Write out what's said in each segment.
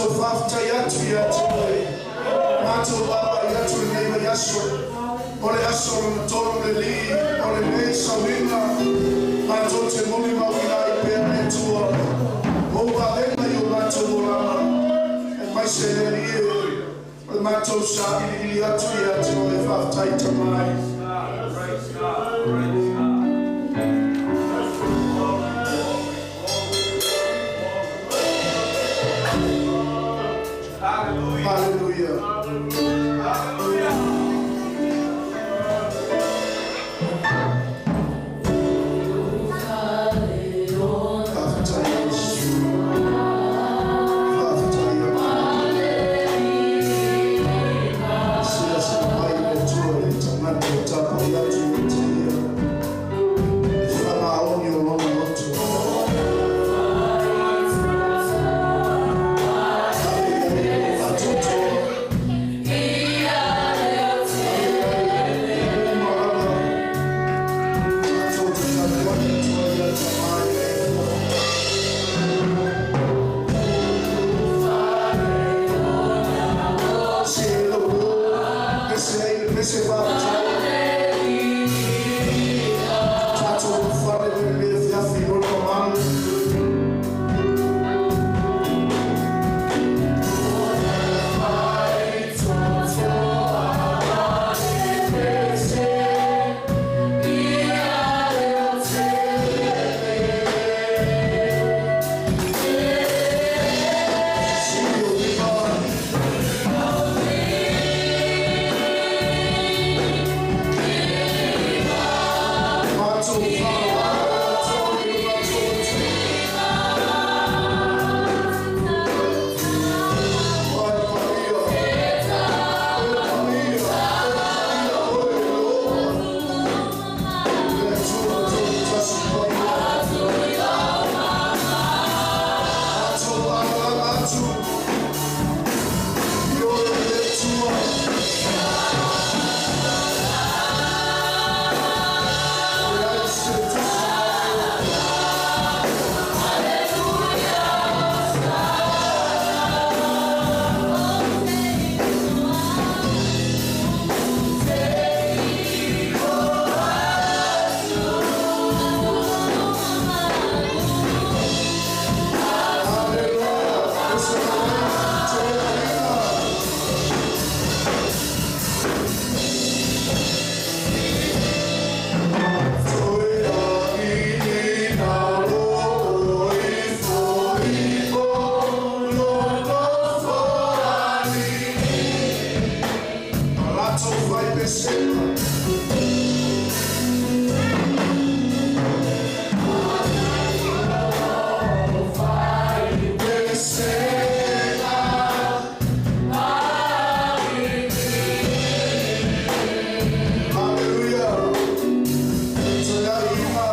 Matou faafetai atu ia te Oe. Matou vaavaai atu i lenei vaiaso, o le aso lona tolu le alii o lenei sauniga, matou te molimauina ai pea le Atua o ou avega i o matou olaga, aemaise le Alii e, o le matou sailiili atu ia te Oe. Faafetai Tamai. Praise God. Praise God. Hallelujah. Hallelujah. Hallelujah. Faafetai Iesu. Faafetai Atua. Silasila mai le Atua i le tagata o tapuai atu ia te ia. E faamaoni o lona loto. Ave i ai lou faatoatoa. Ave i ai uma lava. Tatou te tapuai atu ai ia Tamai le Atua. Se lau pese ai le pese faafetai. Tatou fale le le afiafi o le mamalu. Sili o lima. Matou fa'aaloalo atu i le matou Atua. Ai Paia, e paia, e paia oe Ieova, le Atua Toatasi Paia. Matou alalaga atu i oe le Atua. E leai se tusi mai. Hallelujah. Ese te Pesema. Hallelujah. Tagaima.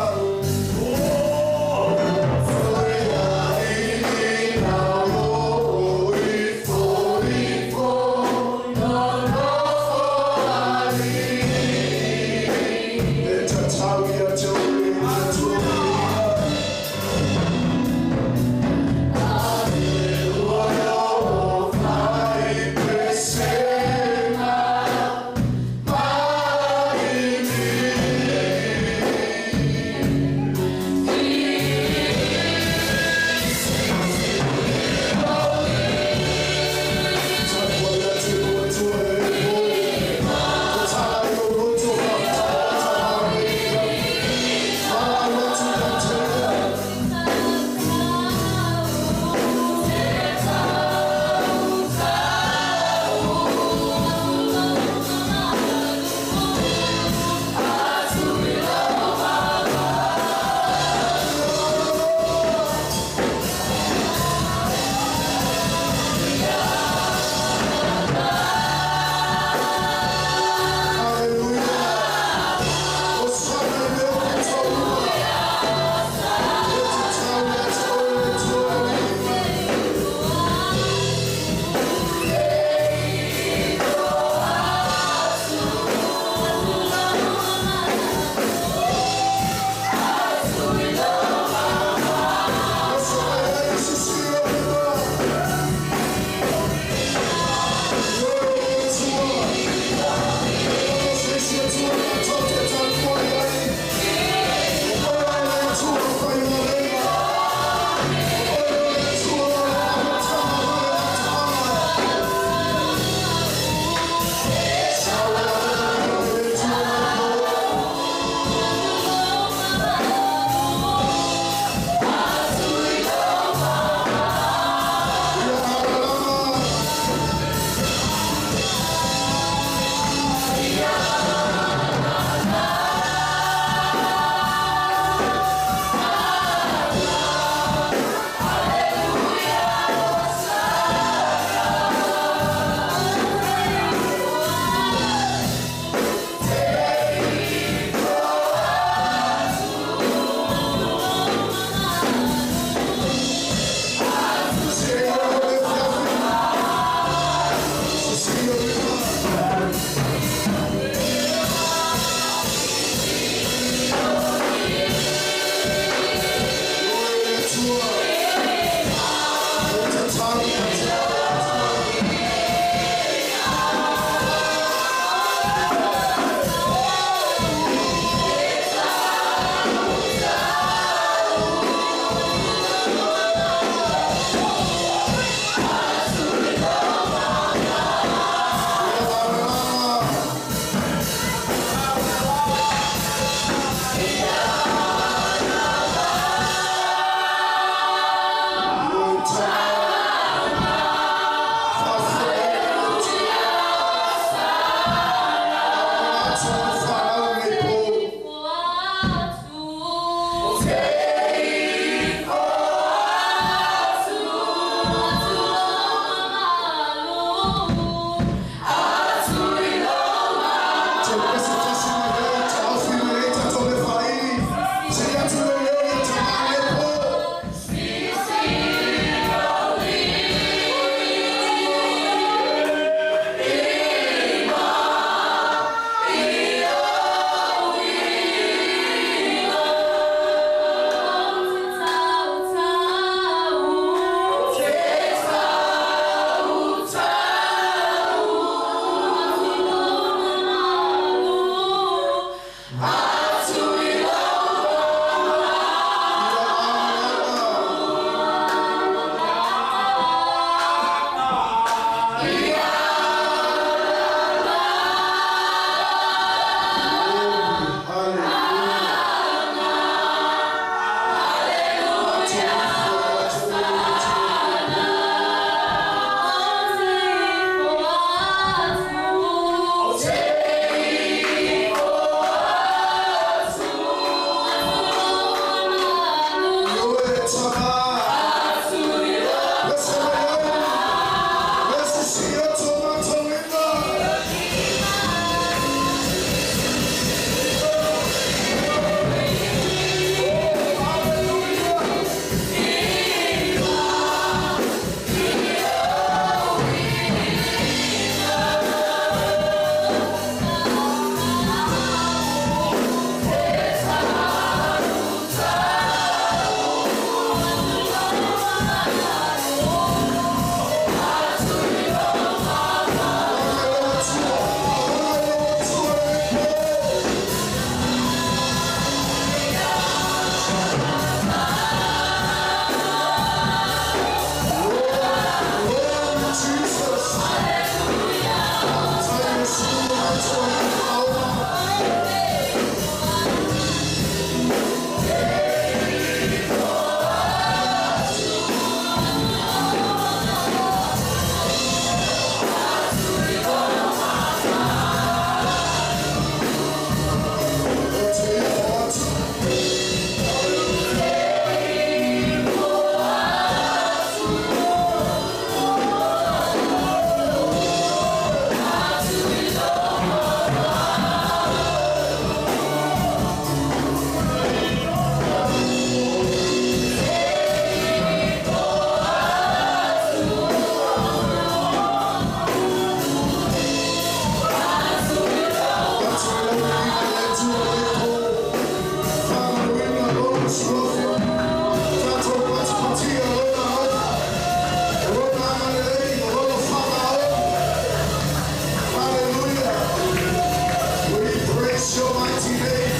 Praise your mighty name.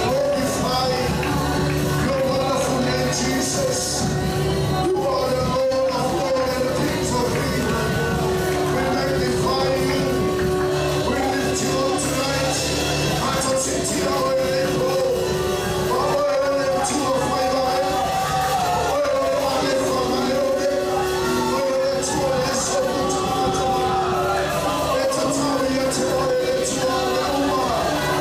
Glorify your wonderful name, Jesus. You are the Lord of Lords and the Kings of Kings. We magnify you. We lift you up tonight. Mato sitia o e le po. Wa o e le tua whai vai. O e le wale wha male o le. O e le tua le so puta mata. E tatau ia te o e le tua le uma.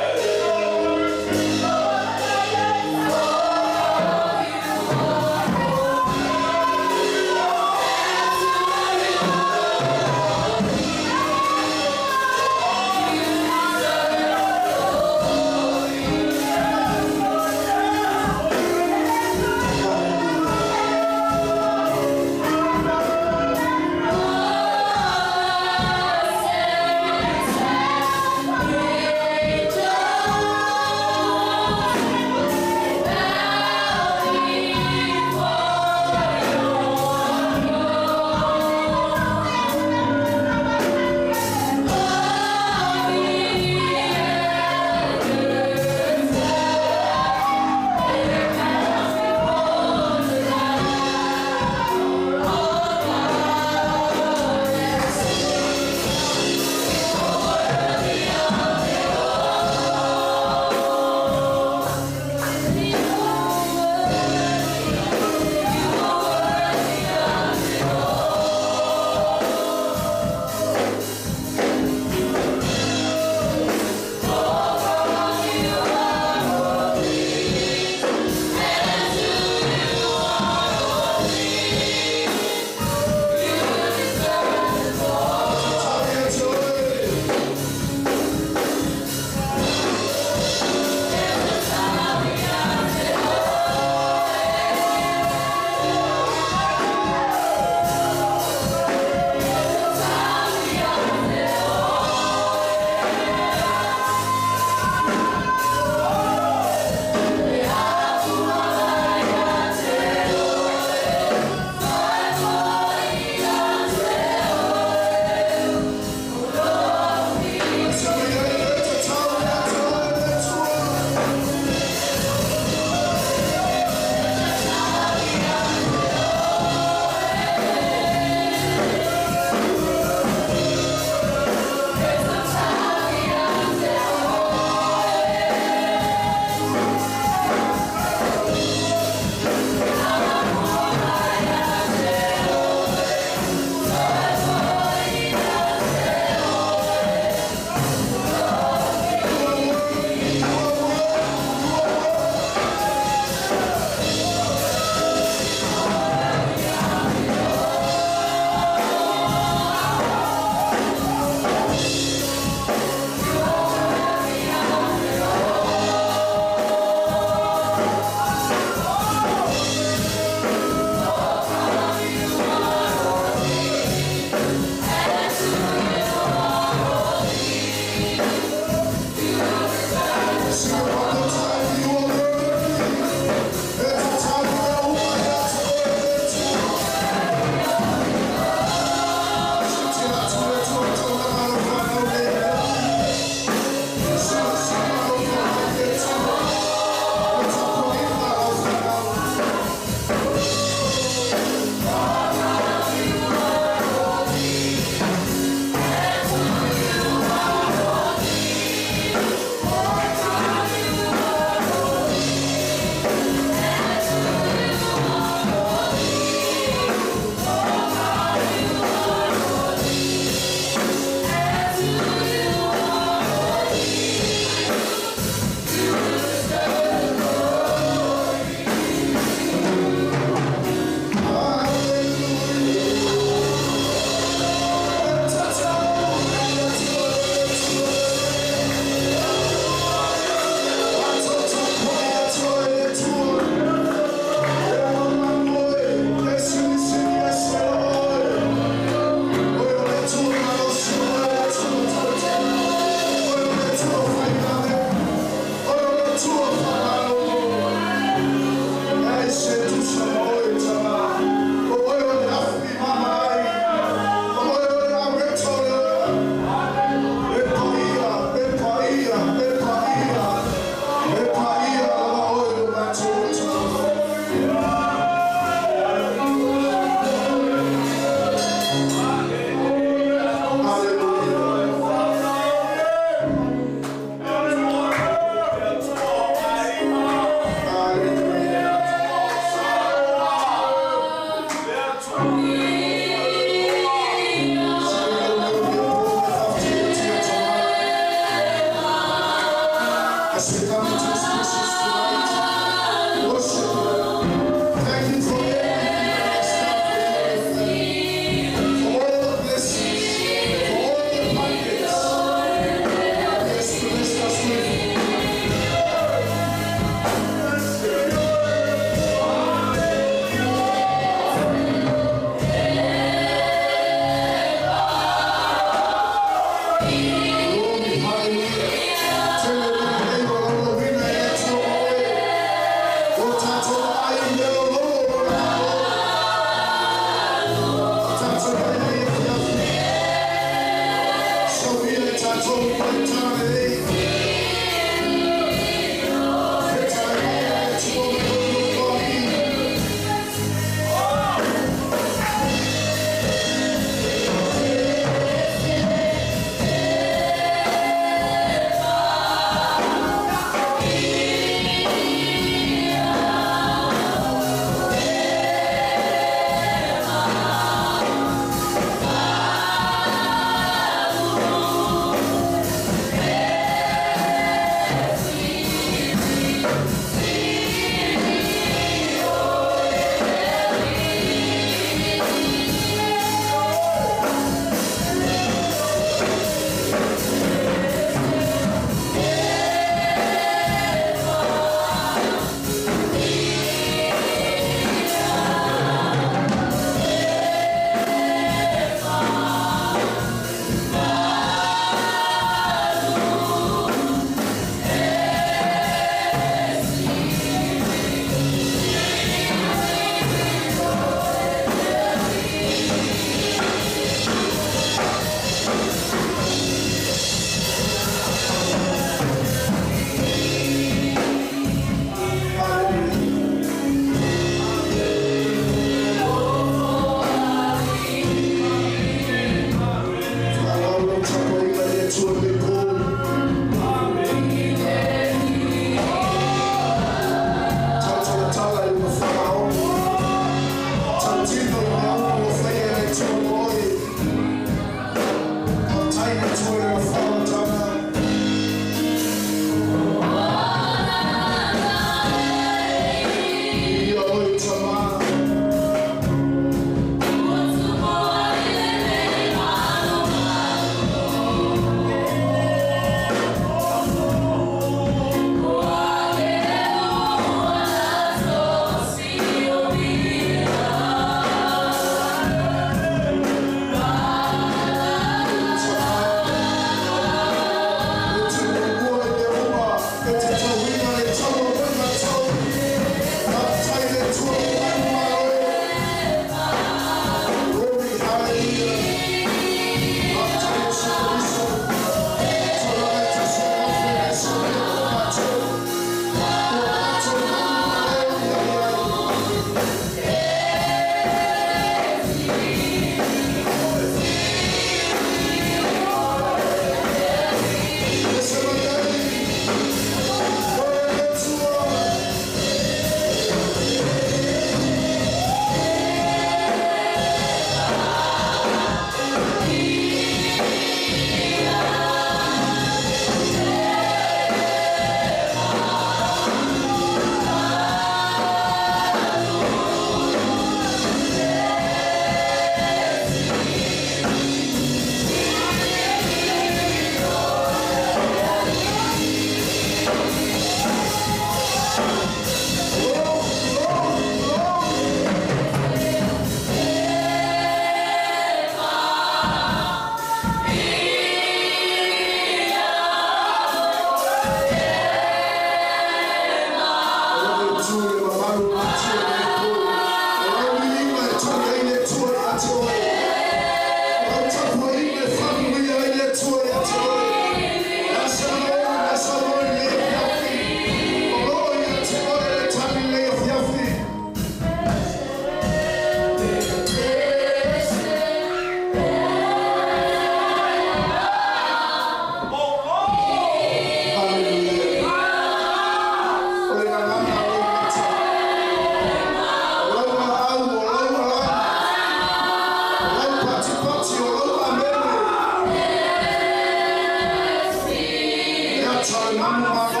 le manu malo.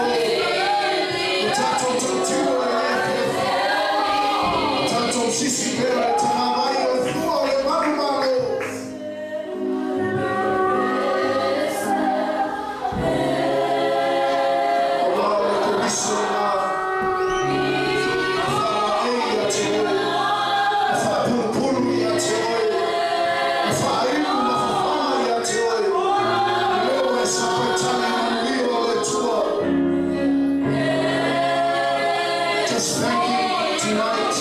O tātou tautino le lea fiafi. O tātou sisi pea le tagamai o le fua o le manu malo. Aua o le keriso lena. Whaamaei ia te oe. Whaapulupulu ia te oe. Whaailu ma whawhanga ia te oe. Leo e sapaitane manuia o le Atua. Just thank Him tonight.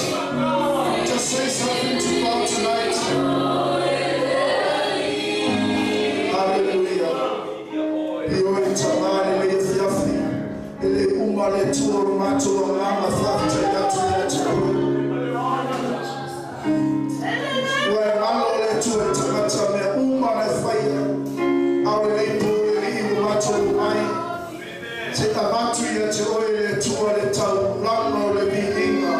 Just say something to God tonight. Hallelujah. I oe tamā le fiafi. E le uma le Atua o matou agaga faafetai atu ia te oe. Ua e malo le Atua i tagata mea uma na e faia. A o lenei pō le alii ua matou mai. Se avatu ia te oe le Atua le taulaga o le viiga.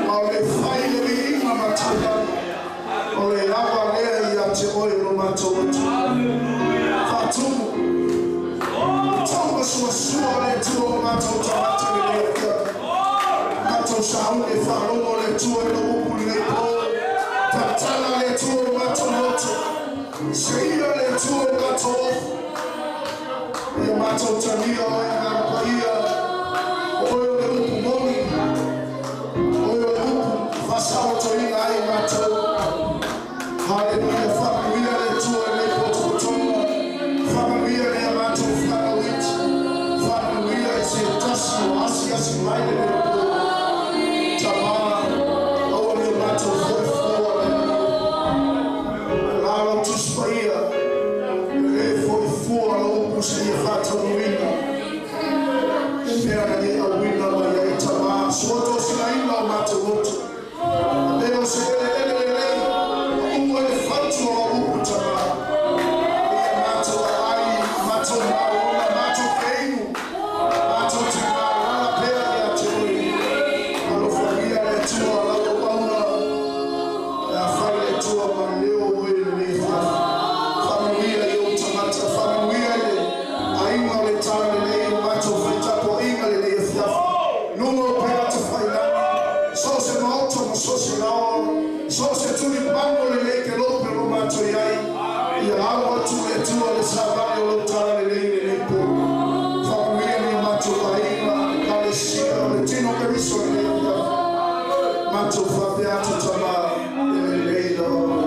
A o le fai le viiga ma taulaga. O le ava lea ia te oe lo matou Atua. Faatumu. Taumasuasua le Atua o matou tagata lenei afiafi. Matou sauni faalogo le Atua i lau upu lenei pō. Tatala le Atua o matou loto. Seia le Atua o matou ofo. Ia matou talia oe Agaga Paia. O oe o le upu moni. O oe o le upu faasaolotoina ai matou. Haleluia. Faamanuia le Atua i lenei potopotoga. Faamanuia le matou fanau iti. Faamanuia i se tasi o asiasi mai lenei pō. Tamā, aua ne o matou foifua le Le lalo Tusi Paia. E le foifua lau upu seia faataunuuina. E mea na e auina mai ai tamā. Sua tosilaina o matou loto. A mea o se eleele lelei. Ua uma le fautu o lau upu tamā. Ia matou aai, matou maona, matou keinu. Matou te maoala pea ia te oe. Alofagia le Atua lau auauna. E afai le Atua ma leo oe lenei afiafi. Faamanuia i ou tagata, faamanuia i le aiga o le Talalelei o matou faitapuaiga lenei afiafi. Luga o pea tafailagi, so o se maota ma so o se laoa, so o se tulimanu o lenei kelope o lo matou i ai. Ia alo atu le Atua le savali o lau Talalelei lenei pō. Faamanuia ni o matou aiga, ekalesia, o le tino Keriso lenei afiafi. Matou faapea atu tamā, e lelei lava oe.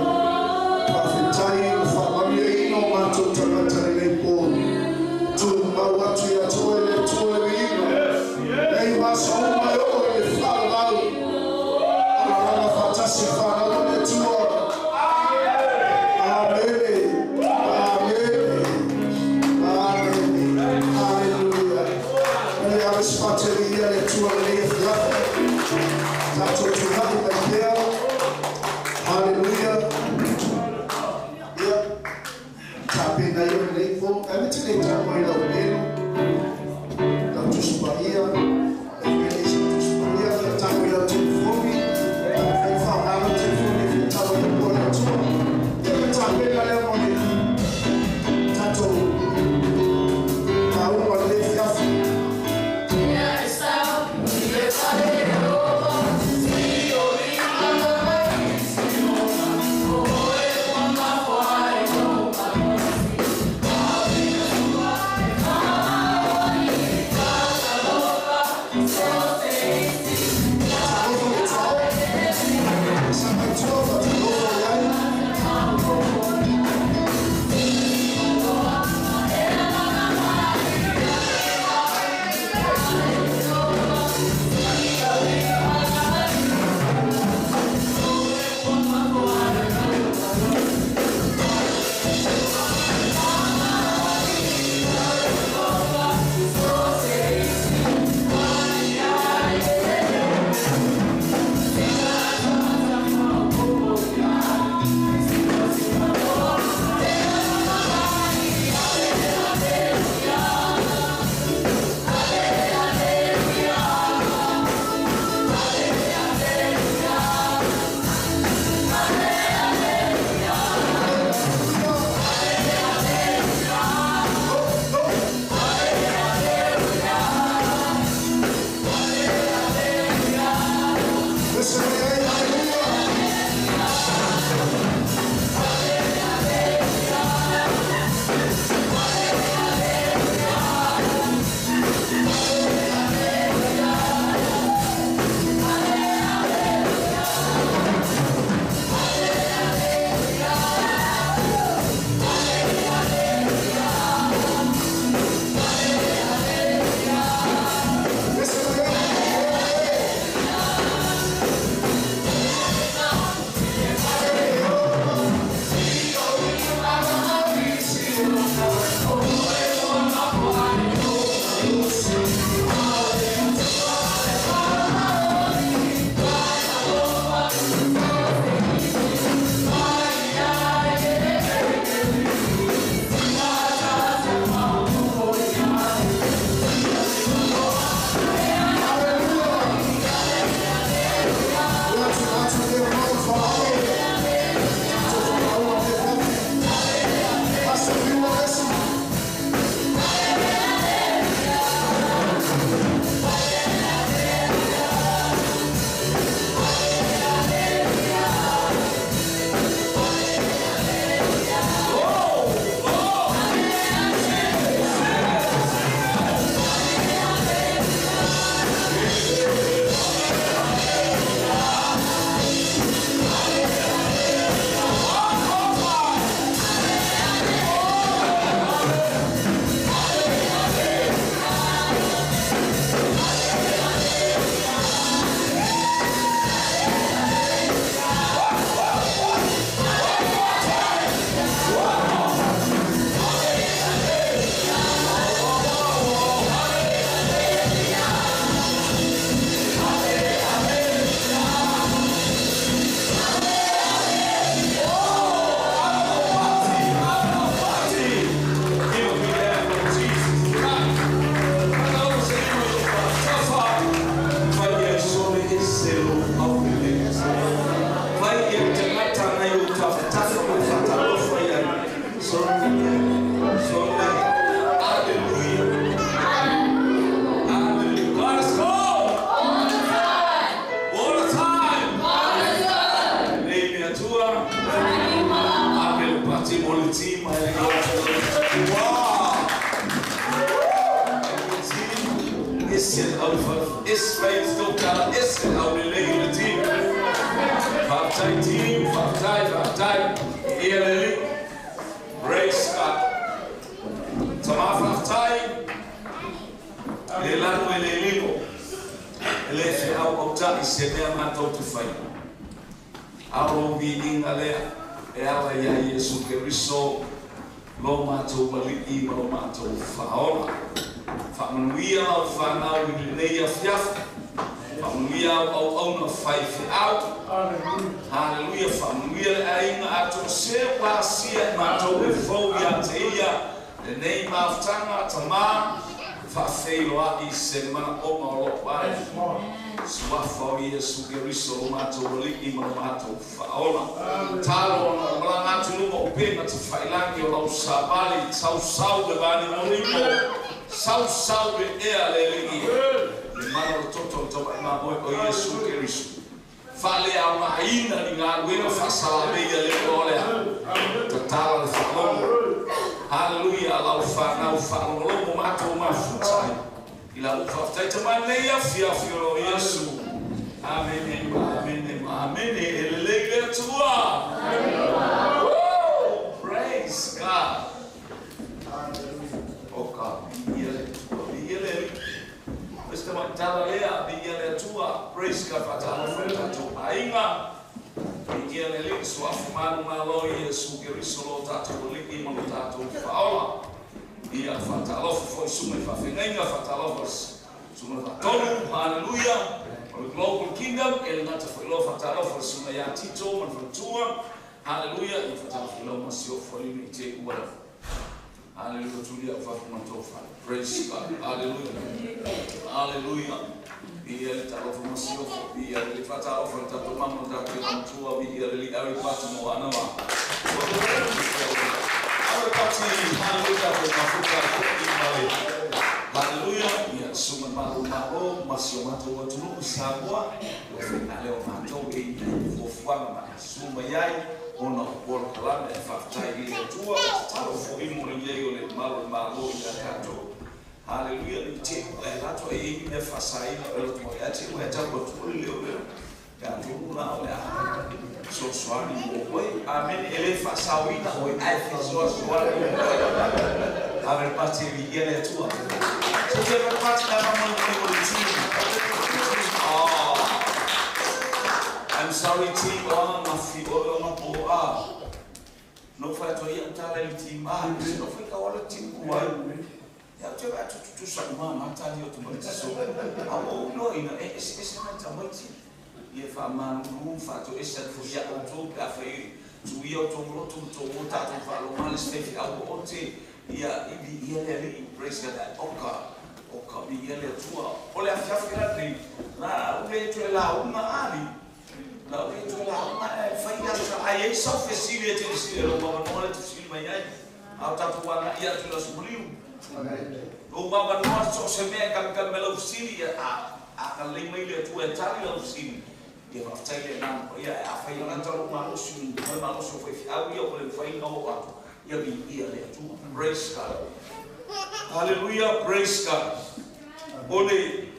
Faafetai ua faamanuiaina o matou tagata lenei pō. Tumau atu ia te oe le Atua le viiga. Nei vasa uma e oo i le faavavau. Alaalaga faatasi fanau o le Atua. Amen. Ese le au ese fai tou tala ese le aulelei o le team. Faafetai team, faafetai, faafetai. Ia le Alii. Praise God. Tama faafetai. Le lanu e le lilo. E le feauautai se mea matou te faia. A o lou viiga lea e ala iā Iesu Keriso lo matou Alii ma lo matou Faaola. Faamanuia lau fanau i lenei afiafi. Faamanuia au auauna faifeau. Haleluia. Faamanuia le aiga atoa se ua asia i matou e fou ia te ia lenei mafutaga. Tamā, faafeiloai se manaoga o loo ai suafa o Iesu Keriso lo matou Alii ma lo matou Faaola. Talo ona o malaga atu i luma upega tafailagi o lau savali, sausau le vanimonimo, sausau le ea le Alii, le mana o le toto o le tauai mamoe o Iesu Keriso. Faaleaogaina ni galuega faasalamei a le o lea tatala le faalogo. Haleluia. Lau fanau faalogologo matou mafuta ai i lau faafetai tamai nei afiafi o lo Iesu. Amene ma amene ma amene. E lelei le Atua. Woo! Praise God. O ka viia le Atua, viia le Alii. Mr. Maitala lea, viia le Atua. Praise God. Faatalofa i tatou aiga. Viia le Alii, suafa manumalo i Iesu Keriso lo tatou Alii ma lo tatou Faaola. Ia faatalofa foi susuga i faafeagaiga, faatalofa susuga faatonu. Haleluia. O le Global Kingdom, e le gata foi loa faatalofa le susuga ia Tito ma le faletua. Haleluia. Ia faatalofa i lau masiofo alii i te ua lava. Haleluia. Tulia o fafu matou fale. Praise God. Haleluia. Haleluia. Ia le talofa masiofo. Ia le faatalofa le tatou mama le tatou matua. Ia le li ari patu mo ana ma. Awe pati. Haleluia. Tatou mafuta i male. Haleluia. Ia susuga malo malo ma si o matou atunuu Samoa. Ua faigale o matou e i ai fuafuaga ma e susu mai ai ona o polokalame e faafetai i le Atua. Tatalo foi mo le iai o le malo le malo ia tatou. Haleluia. Le te ua e lato e i mea faasaina o e loto mai a te ua e tau atu le leo leo. Pe atonu la o le a fesoasoani mo oe. Amene. E le faasaoina oe ae fesoasoani mo oe. Ave le pati e viia le Atua. So te le pati na mama mo le team. Oh. I'm sorry team, o ma fi o ma po a. No fa to ia tala le team a, no fa ka wala team ku ai. Ia te va tu tu sa ma ma tali o tu ma so. A o no ina e ese ese mai ta mai ti. Ia fa ma nu fa to ese fu ia o to ka fa tu ia o to mo to to mo ta to fa lo ma le se fi au o te ia i ia le li praise God o ka bi ia le tua. O le afiafi la nei la o le tu la uma ali. La o le tu la uma e fai ia ai ai sau fesili e te fesili lo ma no le fesili mai ai. Au tatu wana ia tu la suliu. O ma no so se me ka ka me lo fesili ia a ka le mai le tu e tali lo fesili. Ia faafetai le nā ia a fai ona talo ma lo su ma lo su foi au ia o le fai ngau atu. Ia bi ia le atu. Praise God. Hallelujah, praise God. Ole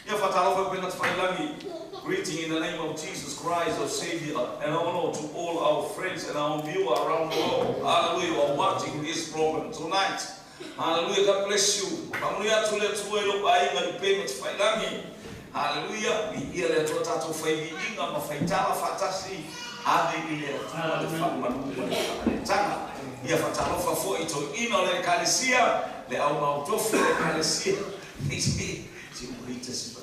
ia faatalofa pe na tafailangi. Greeting in the name of Jesus Christ, our Savior, and honor to all our friends and our viewers around the world. Hallelujah, who are watching this program tonight. Hallelujah, God bless you. Faamanuia atu le Atua i lou aiga i upega tafailangi. Hallelujah, viia le Atua tatou faiviiga ma faitala faatasi ave i le Atua le faamanu ma le faaletaga. Ia faatalofa foi i toeaina o le ekalesia, le aumautofi o le ekalesia. Si urita si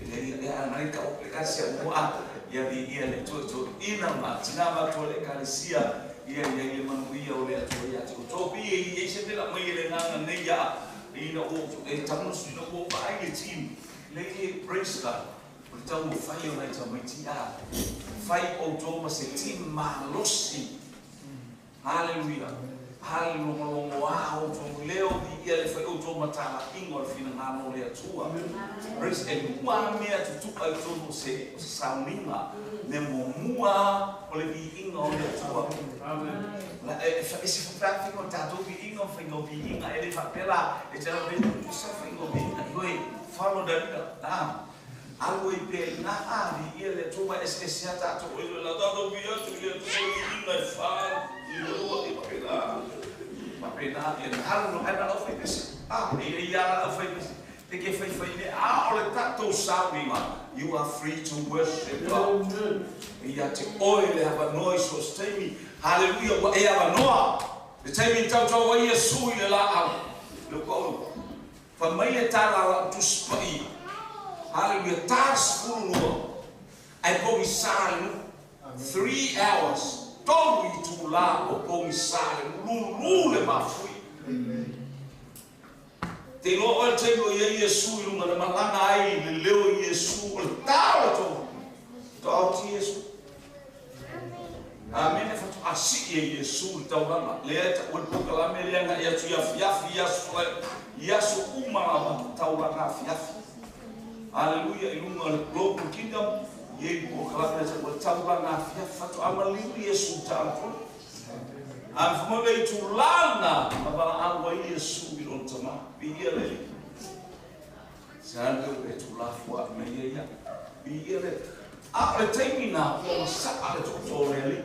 le le anai ka o ekalesia mua ia viia le Atua toeaina ma tina matua le ekalesia. Ia ia le manuia o le Atua ia te outou. Ia ia se mea mai le agaga nei ia ina o e tamusu ina ua vaai le team. Le praise God. O le tau fai o nai tamaiti a. Fai outou ma se team malosi. Hallelujah. Hallelujah. Longo a outou leo ia le fai outou matala'iga o le finagalo o le Atua. Praise e lua mea tutu'a i totonu o se sauniga. Le muamua o le viiga o le Atua. La e ese faafeafiga o tatou viiga o faiga o viiga e le faapea la e tala pe tutusa faiga o viiga. Ioe, follow the leader. Ah, alu ai pea i ina, ah, viia le Atua, ua eseese lava tatou. Oi, la tatou vi atu i le Atua i ina e fa, i lua, i faapena. Faapena, ia na alu loa, ae na o le aufaipese. Ah, e i ai lava le aufaipese. Te ke faifai mea, a o le tatou sauniga, you are free to worship God. E ia te oe le avanoa i so o se taimi. Haleluia, ua e avanoa. Le taimi na tautau ai Iesu i le laau, le ukaulu. Fai mai le tala a lau Tusi Paia. Haleluia, ta 12, ae pogisa le nuu. 3 hours, 3 itulā o pogisa le nuu, lulu le mafui. Te iloa oe le taimi o i ai Iesu i luga na malaga ai le leo i Iesu o le tā o le tolu. Toaoti Iesu. Amene faatoa sii e Iesu le taulaga. Lea e taua le polokalame lea agai atu i afiafi i aso i aso uma lava taulaga afiafi. Aleluia i luga o le Global Kingdom i ai le polokalame lea taua le taulaga afiafi faatoa maliu Iesu i talatolu. A mafai le itulā lena na valaau ai Iesu i lona tama. Viia le Alii. Se a le e tulafoaʻi mai ai ia. Viia le. A o le taimi na ua masaa le toto o le Alii.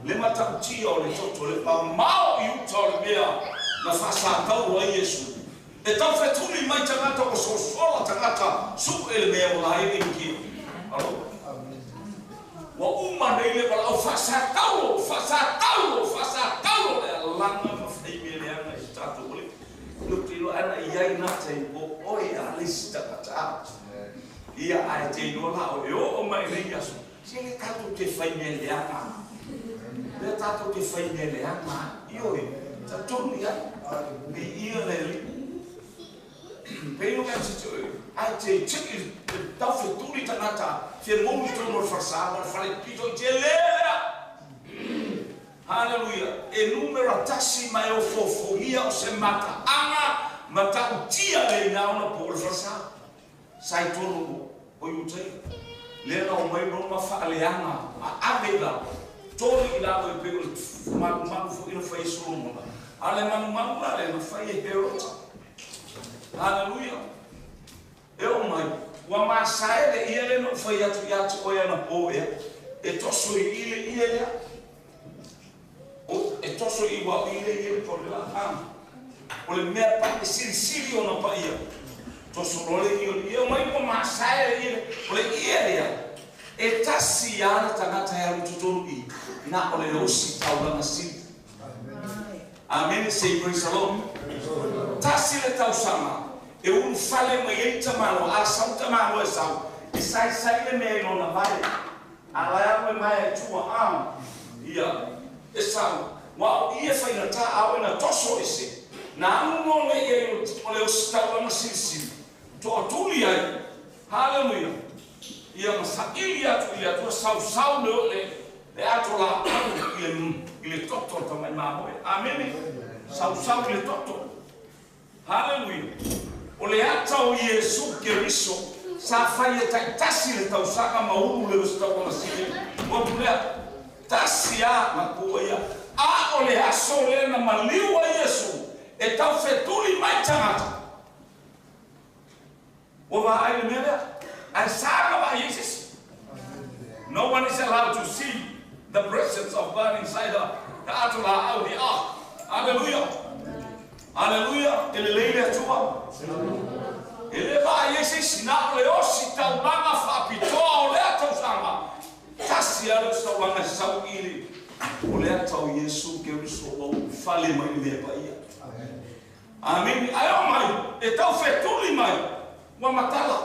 Le matautia o le toto le mamao i uta o le mea na faasatau ai Iesu. E tau fetuli mai tagata ua sosola tagata suʻe le mea ua lae le ikia. Alo. Ua uma nei le valaau faasatau, faasatau, faasatau le alaga ma fai mea leaga i tatou o le. Lou te iloa ana i ai na tai po oe a le isi tagata. Ia ae te iloa la o e oo mai nei aso. Se le tatou te fai mea leaga. Le tatou te fai mea leaga. Ioe, talitonu i ai. Viia le Alii. Pei no mea te ai te tiki tau fetuli tagata fia mou i tonu o le falesa ma le fale pito i te lea. Haleluia. E numera 1 mai o fofogia o se mataaga ma tautia le ina ona po o le falesa. Sa i tonu o Iutaia. Lea na o mai Roma faaleaga a ave i lalo. Toli i lalo e pei o le malumalu foi na fai e Solomona. A le malumalu la lea na fai e Herota. Haleluia. E o mai, ua masae le ia le na fai atu ia te oe ana po ea. E toso i ile ia lea. O, e toso i ua ile ia le po le la. Ah. O le mea pa e silisili ona pa ia. Toso loa le ia ia mai ua masae le ia. O le ia lea. E tasi ia le tagata e alu totonu i. Na o le osi taulaga sili. Amen. Say praise the Lord. Tasi le tausaga. E ulufale mai ai tamalo, a sau tamalo e sau. E saisai le mea i lona vae. A lae alu e mai e tua a. Ia, e sau. Ua o ia faigata a o na toso ese. Na anu no le ia o le osi taulaga silisili. Toatuli ai. Hallelujah. Ia ma saili atu i le Atua sausau le o le le ato la au i le toto o tamai mamoe. Amene. Sausau i le toto. Hallelujah. O le ata o Iesu Keriso sa fai e taitasi le tausaga ma ulu le osi taulaga sili. Ua pulea. Tasi a na kua ia. A o le aso lea na maliu ai Iesu e tau fetuli mai tagata. Ua vaai le mea lea. Ae sa na vaai ai se isi. No one is allowed to see the presence of God inside her. Ka ato la au hi a. Hallelujah. Hallelujah. E lelei le Atua. E le vaai ai se isi na o le osi taulaga faapitoa o lea tausaga. Tasi a le osi taulaga e sau i le o le ata o Iesu Keriso ua ulufale mai le mea paia. Amene. Ae o mai, e tau fetuli mai, ua matala.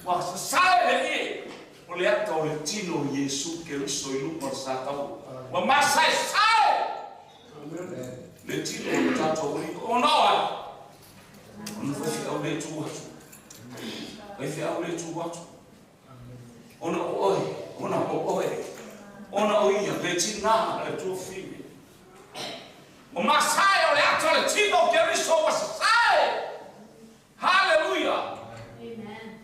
Ua sasae le ie o le ata o le tino o Iesu Keriso i luma o le satau. Ua masaesae le tino o le tatou Alii. Ona o ai? Ona faifeau le tu atu. Faifeau le tu atu. Ona o oe, ona o oe, ona o ia, le tina le tuafine. O masae o le ata o le tino o Keriso ua sasae. Haleluia. Amen.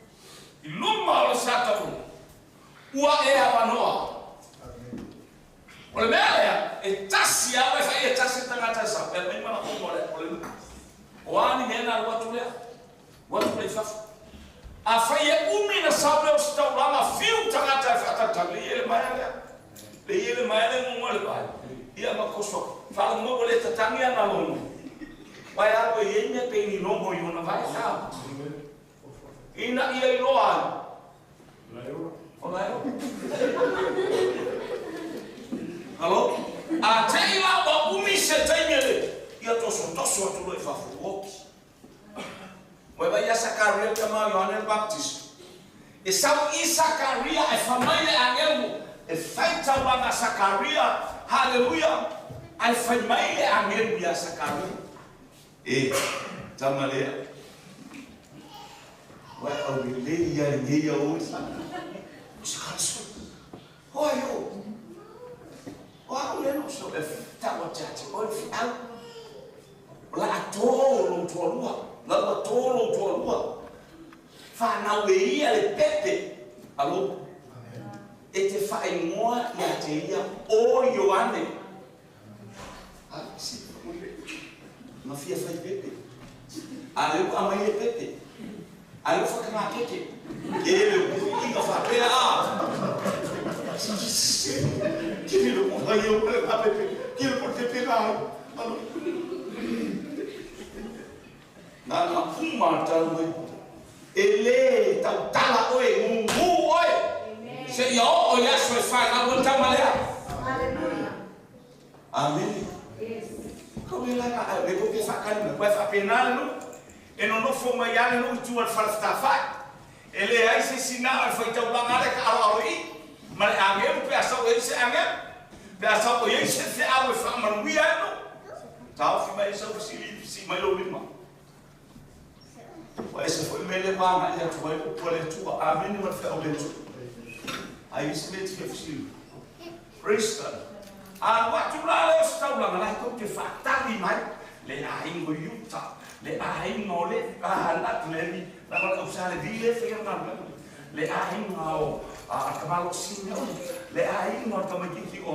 I luma o le satau. Ua e avanoa. O le mea lea, e tasi a oe fai e tasi tagata e sau. E mai mana o le o le O ani mea na alu atu lea. Ua tu le fafo. A fai e umi na sau lea o se taulaga fiu tagata e faatalitali, le ie le maea lea. Le ie le maea lea muamua le vae. Ia ma koso. Faalogo mai ua le tatagi ana logo. Vae alu e iai mea pe ni logo i ona vae sa. Ina ia iloa ai. O la e ola. Alo? A te i la ua umi se taimi e le, ia tosotoso atu loa i fafo, ua oki. Ua e vaai ia Sakaria le tama o Ioane le Baptist. E sau i Sakaria ae fai mai le agelu e fai taulaga a Sakaria, haleluia, ae fai mai le agelu ia Sakaria, E, tama lea, ua e aulelei ia i nei aoauli. O Sakaria, o ai o? O au lea na ou sau e tau atu ia te oe le feau. O le a tō lou toalua, la ua tō lou toalua. Fanau e ia le pepe, alo, e te faaigoa ia te ia o Ioane. A, si, na fia fai pepe. A lea ua aumai le pepe. A lea ua whakamakeke. E le o inga whapea a. Ki le mo ai o le pepe. Ki le po pepe la. Alo. Na na uma tau mai. E le tautala oe, gugu oe. Seia oo i le aso e fanau ai le tama lea. Amene. Kau le la ka le ko ke whakali mai. Koe whapena le nuu. E nonofo mai lava le nuu i tua i le fale fetafai. E leai se isi na o le faitaulaga lea ka aloalo i i ma le agelu pe a sau e ai se agelu, pe a sau e ai se feau e faamanuia ai le nuu. Taofi mai ai sau fesili, sii mai lou lima. Ua ese foi mea lea ua agai atu ai upu a le Atua. Amene ma le feau le Atua. Ai isi mea e te fia fesili. Praise God. Alu atu la lea o se taulaga la e tou te faatali mai le aiga o Iuta, le aiga o le Levi, leaga o le ausa Levi lea e faia le galuega, le aiga o Tamaloa Simeoni, le aiga o le tamaitiiti o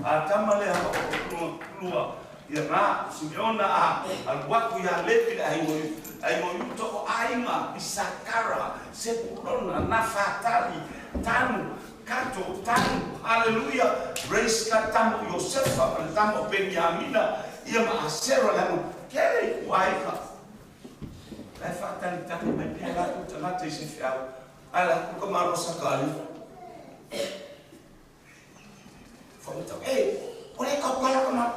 Tama lea o Lua, ia na, Simeona a alu atu ia Levi le aiga o Iuta, aiga o Iuta o aiga Isakara, Sepulona, Nafatali, Tanu, Kato, tanu, haleluia, Praise God, tama o Iosefa ma le tama o Peniamina, ia ma Asera le anu kele i ku aiga. La e faatalitali mai pea latou tagata i se feau, ae latou ka malo saka alifa. Whakatau, e, o le kau pala ka malo.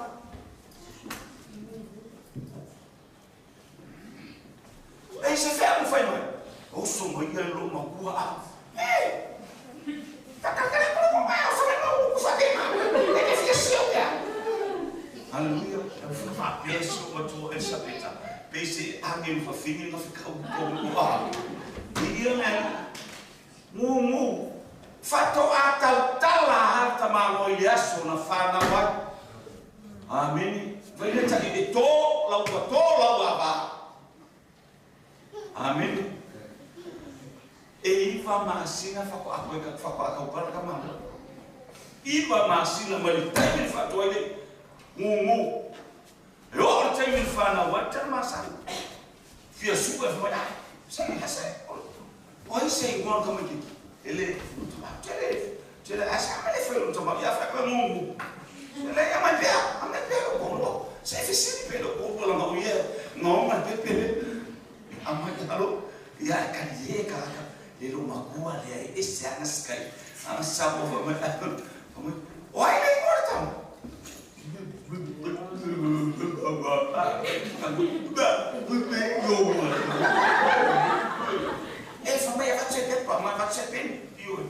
E se feau na fai mai. Oso mai ia lo makua a. E! Takatale ko lo mai oso mai lo ku fa te ma. E te fia sio pea. Hallelujah. E whakapea si o matua Elisapeta. Pe se ange whawhine nga whikau ko a. I ia mea, ngu ngu, whatoa tautala ha tamalo i le aso na whanau ai. Amene. Vai le taʻi e tō lau ua tō lau ava. Amene. E iva masina faatoa koe ka faatoa kaupala ka malo. Iva masina mai le taimi le faatoa ai le gugu. E oo le taimi le fanau ai tala masani. Fia suka e fai mai ai. Se se o ai se ingoa o le tamaitiiti. E le tele tele ae sa ma le fai o le tamaiti a fai koe gugu. Le aumai pea, aumai pea lou toalua. Se i fesili pea i lou toalua leaga o ia e gaoga le pepe lea. Aumai alo, ia e kali e ka ka le lou makua lea e ese ana sky. Ana sapo fai mai, fai mai, o ai le ingoa o le tama? E fai mai avatu se pepa, avatu se peni. Ioe.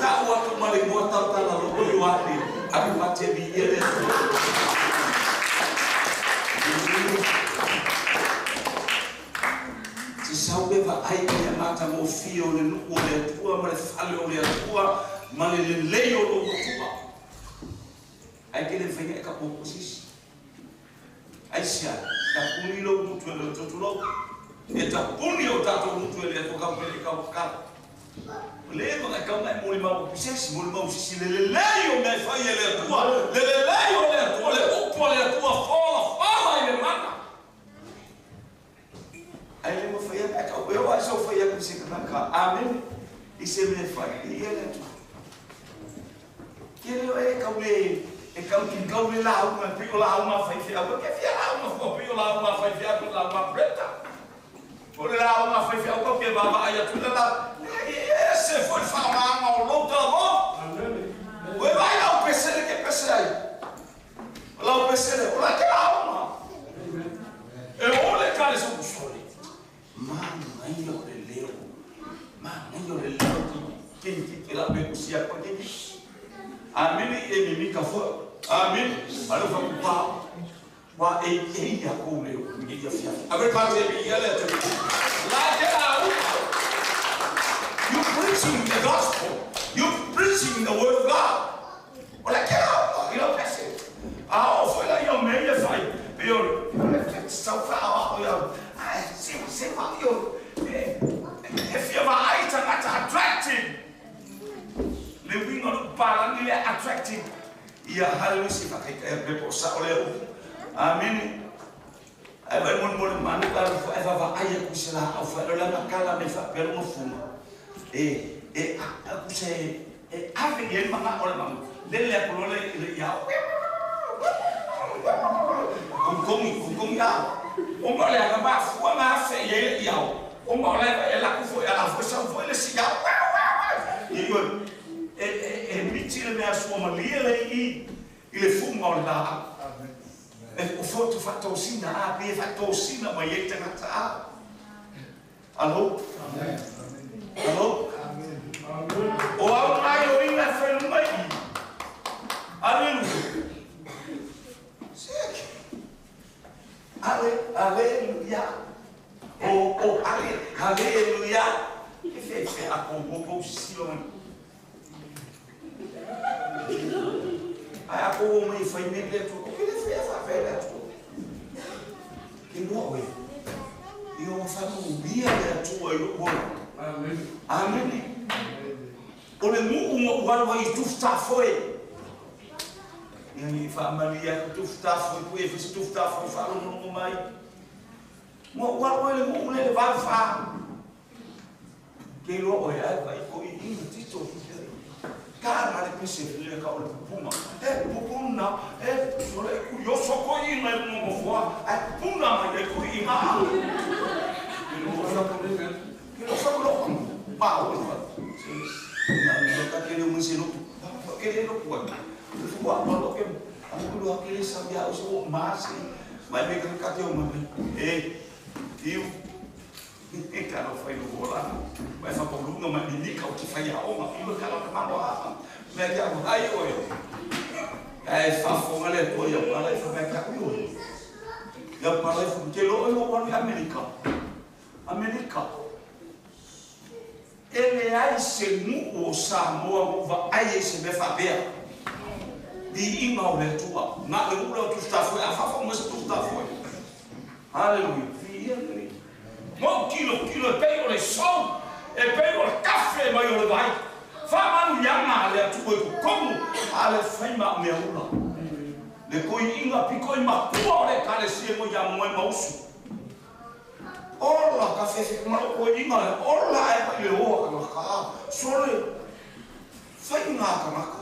Tau atu ma le igoa tautala lo o Ioane, ave faatia viia le Atua. Te sau le vaai i le matagofie o le nuu o le Atua ma le fale o le Atua ma le lelei o lou Atua. Ai ke le faia e ka popo se isi. Aisea? Tapuni lou gutu e le Atua tulou. E tapuni o tatou gutu e le Atua ka pele kau kakalo. Ua leva ona e kau ngai moli mau pisesi, moli mau sisi le lelei o mea fai e le atua, le lelei o le atua, le upu a le atua, fola, fala i le mana. Ai le mawhai e kau, e oa sau whai aku se kanaka, amen, i se mea fai, i e le atua. Ke leo e kau le, e kau ki kau le launga, pi o launga whai whiau, ke fia launga fua, pi o launga whai whiau, ko launga preta. O le launga whai whiau, kau ke vava ai atu le la, e se foi whaamaanga o lou talavou. O e vai lau pesele ke pese ai. O lau pesele, o la ke launga. E o le kale sa kusole. Mangai o le leo, mangai o le leo ki ki la be kusia pa ki. Amini e mimika fo. Amin. Alo fa kupa. Wa e e ya ko leo ngi ya fia. Abe pa te bi ya le te. La ke la u. You preaching the gospel. You preaching the word of God. O la ke la u ilo pese. A o fo la yo me ye fai. Yo le te sa fa o yo. Ai se se fa yo. If you have eyes attracting. Le winga lo palangi le attracting. Ia haleluya si fakai e pepo sa ole u. Amen. Ai vai mon mon manu ka fu e va ai ku se la au fa la na kala me fa pelo mo fuma. E e a ku se e ave ye manga ole manga. Le le ko le le ya. Kong kong ya. O mo le ga ba fu nga fe ye ya. O mo le e la ku fu e la fu sa fu le si ya. E e miti le mea sua malia le i le funga o le la. E o fotu whatosina a, pe whatosina mai e tangata a. Alo? Alo? O au ngai o inga whenumai mai. Aleluia. Seke. Ale, aleluia. O, o, ale, aleluia. E fe, fe, a ko, ko, silo mai. Ai a ko mai whai me le atua, ko ke le whea whawhea le atua. Ke noa oe, i o whanau le atua i loko oe. Amen. O le muu mo ualu ai tufutafoe. Ia ni whaamalia ko tufutafoe, ko e whisi tufutafoe whaalongonongo mai. Mo ualu ai le muu le le vau wha. Ke loa oe ai vai ko i inga tito. Cara le pese le ka o le pupuna. E pupuna, e sole curioso ko ina e mo foa, e pupuna mai e ko ina. Ke lo fa ko le, ke lo fa ko lo pa o fa. Na no ka ke le mo se lo, ke le lo ko. Fu wa lo ke a ko lo ke le sa bia o so ma se. Mai me ka ke o ma. E tiu e ka lo fai lo vola. Vai fa ko lunga mai ni ka o ki fai a o ma i ka lo ma lo a. Me ka o ai o. E fa fonga le to ia pala e fa me ka o. Ya pala e ke lo lo wa ni Amerika. Amerika. Ele ai se mu o sa mo va ai se me fa bea. Di inga o le tua. Na le u le tu sta foi a fa fa mo se tu sta foi. Hallelujah. Fi ia ni. Mo kilo kilo e pei o le sou, e pei o le kafe mai o le vai. Fa manu yanga le atu e komu a le whaima mea ula. Le koi inga piko i makua o le kale sie mo ia moe mausu. Ola ka fefe malo koi inga le ola e pa i le oa ka ngaka. Sole whai ngā ka ngaka.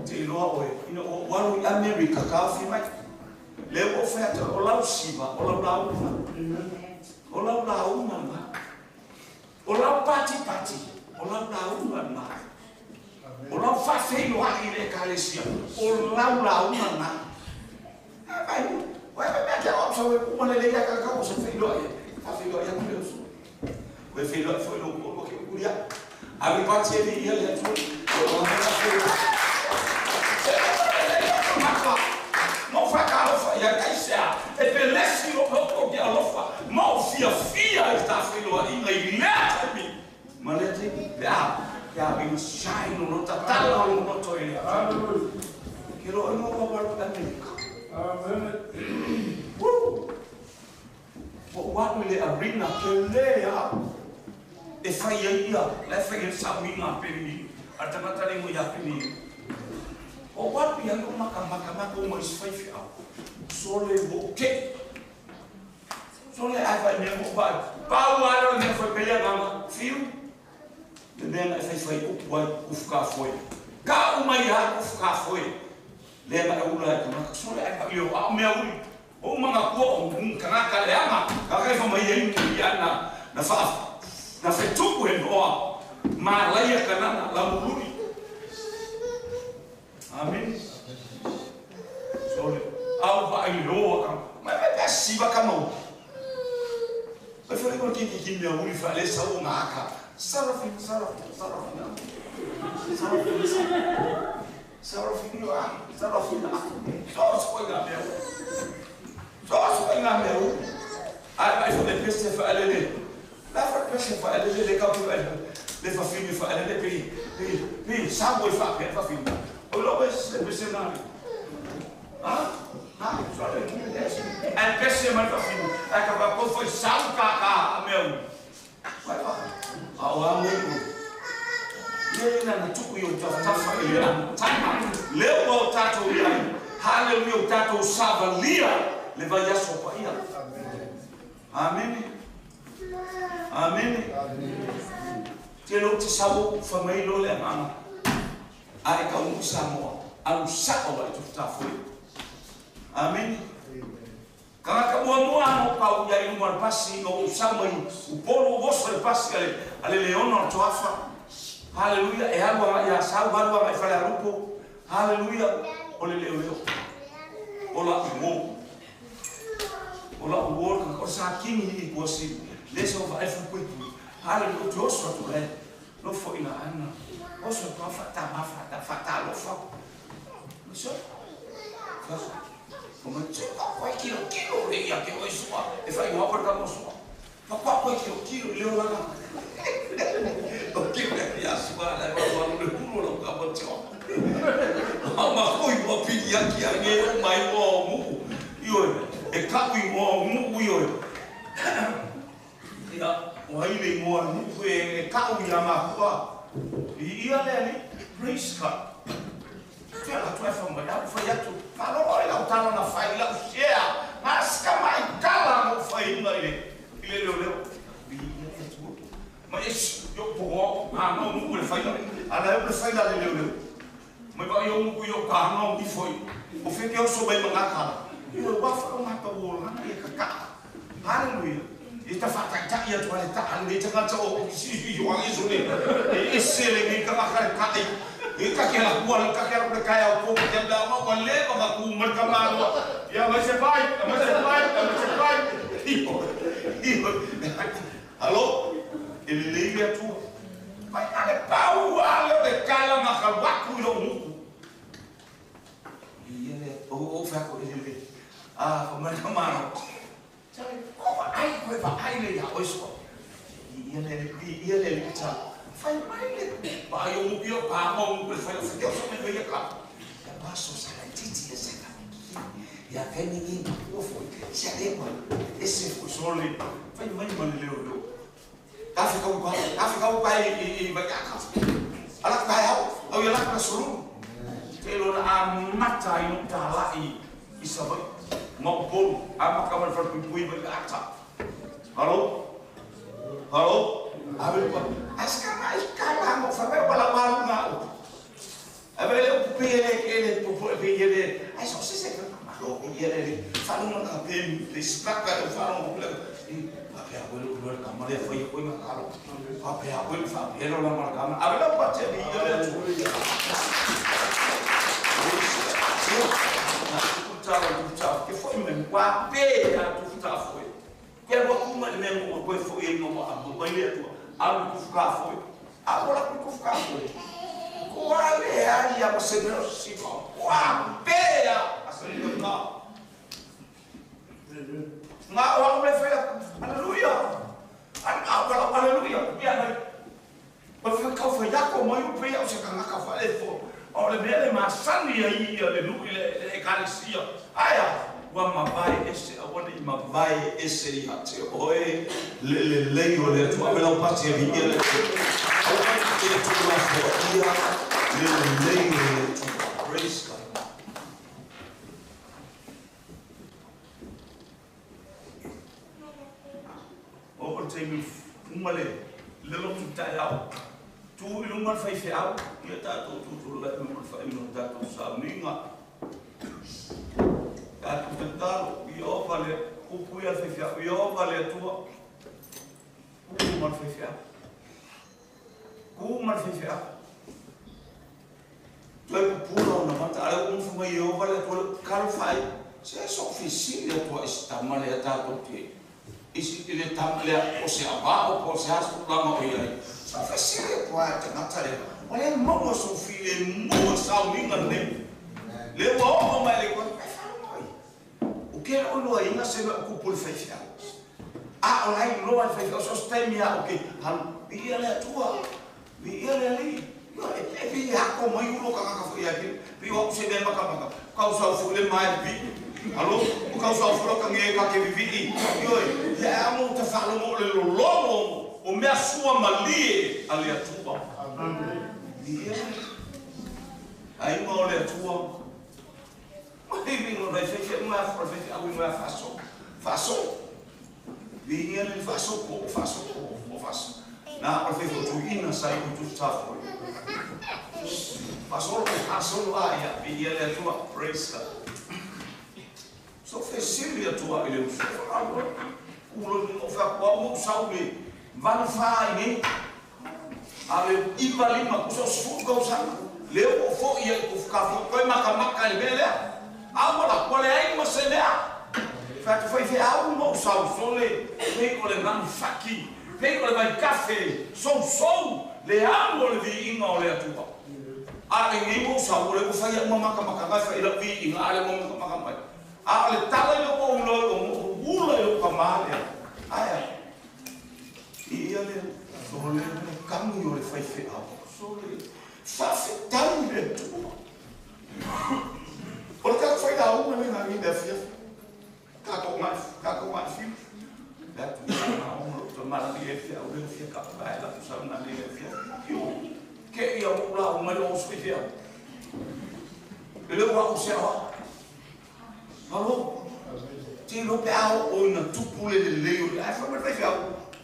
Te iloa oe, ina o waru i Amerika ka awhi mai. Le o whai o lau siva, o lau launga. O lau launga ma. O lau pati pati, o lau launga ma. O lau whawheilo ai le ekalesia, o lau launga ma. Vai, vai mea kia opsa we kuma le leia kakao se wheilo ai. Whawheilo ai aku le usu. We wheilo ai whailo o ke ukuria. Ave pati e li ia le atua. O mea wheilo. Se le maka. Mo whakalofa ia kaisea, e pelesi o o ke alofa, mo fia fia i ta wheloa inga i lea taimi. Ma lea taimi, pea, pea ina shine o no tatala o no to e lea. Ke roa inga wawaru Amerika. Amen. Woo! Po waru le arena ke lea. E fai ai ia, la e fai ai sauiga a Penini, a le tagata le igoa ia Penini. O alu i ai o makamaka uma i si faifeau. Sole ua ou te'i. Sole ae fai mea mo vai. Pau lava lea o le mea fai pei agaga, fiu. Le mea na e faifai upu ai, ufukafoe. Ka'u mai lava ufukafoe. Lea na e ula ai tagata. Sole ae fai leo, a o mea uli. O manatua o tagata leaga, kaka e fai mai ai ia na na fa na fetupu e noa. Malaia kanana lamululi. Amen. Sole. Au va i loa ka. Mai mai pa siva ka mau. Mai fai ko ki ki ki mea uli fa le sa o ngaka. Sarafina, sarafina, sarafina. Sarafina, sarafina, sarafina. So so nga mea. So so nga mea. Ai mai fa le pese fa le. La fa pese fa le le ka pu le fa fini fa le pe pe pe sa mo fa pe fa fini. O lo pese pese na. Ah? Ah, so le Ai pese mai fa fini. Ai ka va ko foi sa ka ka meu. Vai va. A o a mo. Le na na tuku yo taftafa i le taima. Le o tatou ia. Hallelujah, tatou savalia le vai aso pa ia. Amen. Amen. Te lo te savo fa mai lo le amanga. Ai ka u Samoa. Alu sa'o ai tufutafoi. Amen. Kangaka mua mua mo pau ia i luma o le pasi o u sama i Upolu o oso le pasi ale ale leona o toafa. Hallelujah. E alu aga ia sau alu aga i fale alupo. Hallelujah. O le leo leo. O la uo. O la uo ka o sa kingi i kuasi. Le sa o vae fukuipu. Hallelujah. Te oso atu le. Lofo ina ana. Oso atu fata ma fata fata lofa. Oso. O ma te ka koe kilo kilo le ia ke oe sua. E whai ngā pa ka mo sua. Pa kwa koe kilo kilo leo langa. O kilo le ia sua le wa wa le hulo lo ka mo tio. A ma koi wa pili ia ki a nge o mai o mu. Io e ka ui mo mu io. Ia o ai le mo mu e ka ui a ma kua. I ia le ni praise God. Te la tua fa mai au fai atu. Malo oi lau tala na fai lau share. Mas ka mai kala mo fai mai le. I le leo leo. I ia le atu. Ma es yo po ha no mu le fai la. Ala le fai la le leo leo. Mai ba yo mu yo ka no i foi. O fe ke o so mai manga kala. Io wa fa o mata o la e ka ka. Hallelujah. I ta fa ta ia tua le ta le ta ka o si yo a iso le. E se le ni ka ka ka i ka ke la kua ka ke la ka ya o ko te la ma wa le ma ku mar ka ma ya ma se pai ma se pai ma se pai. Io alo ele le ia tu mai ale pau ale de kala na ka wa ku lo mu ia le o o fa ko ele le ah o mar ka ma sai ko ai ko va ai le ya o so ia le ta fai mai le pa yo mu yo pa mo mu fai fai yo so me yo ka ya paso sa la titi ya sa ka ya ka ni ni o fo sia le ma e se fo so le fai mai ma le leo leo ka fa ka pa ka fa ka pa i ba ka ala ka ha o yo la ka suru te lo na amata i no ta la i i sa vai mo pol ama ka ma fa pui ba ka ta halo halo Ave pa aska mai kala mo fa me wala malu na o. Ave le o pe le ke le po po pe le ai so se se ka ma lo ye le fa no na pe le spaka o fa no le a pe a lo lo ka ma le fa yo ma ka lo. A pe a lo fa pe lo la ma ka ma. Ave la pa te bi ye le tu. Ta ta ke fo me wa pe a tu ta fo. Ke ro ku ma le me mo ko fo ye no ma mo mai le tu. Alu ku fuka foi. Agora ku fuka foi. Qual é a ia você não se qual pé a se não. Na o homem foi aleluia. Aleluia. Ia mai. Mas foi ka foi ya ko mai o pé o se ka ka fa le fo. O le mele ma sani ia le lu le e kalisia. Aia. Ua mavae ese, aua ne i mavae ese ia te oe le lelei o le Atua. Ave lau pasi e viia le Atua. Aua ne i e tuulafoaia le lelei o le Atua. Praise God. Oo le taimi uma le le lotu taeao. Tu i luga le faifeau, ia tatou tutulai mai mo le faaiuga o le tatou sauniga. Tatou tatalo, Ieova le upu ia le faifeau, Ieova le Atua, ku ma le faifeau. Ku ma le faifeau. Toe pupula ona mata, a lea ua fai mai Ieova le Atua, talofa e, se so o fesili atu lava i si tama lea tatou te i si i le tama lea po o se avao po o se a se tulaga o i ai, sa o fesili atu lava i le tagata lea, o lea maua sou filemu i le sauniga lenei, lea ua oo mai le e faalogo ai. O ke lou iloaina se mea o kupu i le faifeau. A o la e iloa e le faifeau so o se taimi lava o ke alu, viia le Atua, viia le Alii. Ioe, e pei e ako mai ulo tagata foi ia te, pei o au se mea makamaka, kau sau foi le mae vivii. Alo, o kau sau foi ka nge ka ke vivii. Ioe, ia e amo ta faalogo o le lologo o mea sua malie a le Atua. Viia le aiga o le Atua. Praise God. So fesili atu i le uso, ulo o fa kwa mo sau le valu fa i nei. A le iva lima kusa o sefulu tausaga, lea ua ou foi ai i Tufutafu toe makamaka i le mea lea. A ua la, ua leai ma se mea. Fai atu faifeau ma ou sau sole, pei o le nanu faki, pei o le vaikafe sousou le alu o le viiga o le Atua. A lenei ua ou sau, o lea ua fai au ma makamaka mai, fai lau viiga, a lea ua makamaka mai. A o le tala i lou ou iloa i o ula i lou tama lea. Ae a? Ia lea, o le kami o le faifeau. Sole, faafetai i le Atua. O le tatou failauga lea na i le afiafi. Tatou ngai, tatou ngai fiu. Le atu i na ona o te malali e fia au lea fia ka pae la tu sau na le fia. Io, ke ia o la o mai o se fia. Le ua o se awa. Alo, te iloa pe a oo ina tupu le lelei o le ae fai mai le faifeau,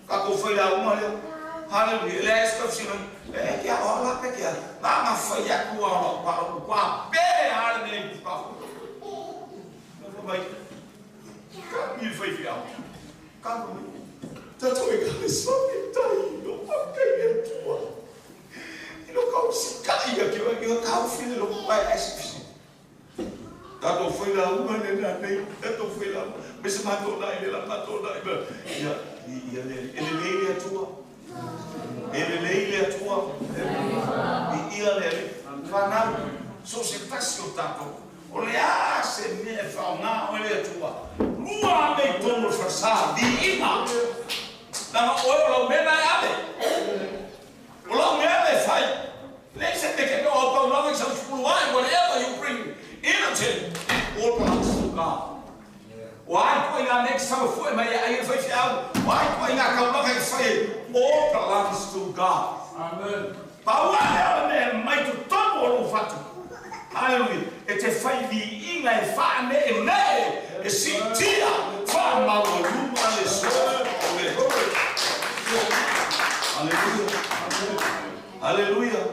tatou failauga lea. Haleluia, e leai se tausina, e ke a oa la pe ke a, na na fai atu a o lau palo ua pe a le mea i puka. Na fai mai, kami le faifeau, kami, tatou e kale faafetai i lou faafetai i le Atua. I lou kausikai a ke oe, i lou taofi le lou pae ae sifisi. Tatou failauga lena nei, tatou failauga, me se matou nai le la matou nai ma, ia, ia le, e lelei le Atua. E lelei le Atua. Viia le Alii. Fanau, so o se tasi o tatou, o le a se mea e faaaoga oe le Atua, lua ame i totonu o le falesa, viiga, leaga oe o lau mea na e ave. O lau mea lea e fai. Leai se mea ke o au taulaga i sau sukulu ai, whatever you bring in a tin, it all belongs to God. O ai koe i ngā mea ki sau e foe mai e ai e faifeau, o ai koe i ngā taulaga i whai e, all belongs to God. Amen. Pau a lea o le mea e mai totonu o lou fatu. Hallelujah. E te whai viiga e whaanee e siitia whaamaualuga le soa o le Hallelujah. Hallelujah.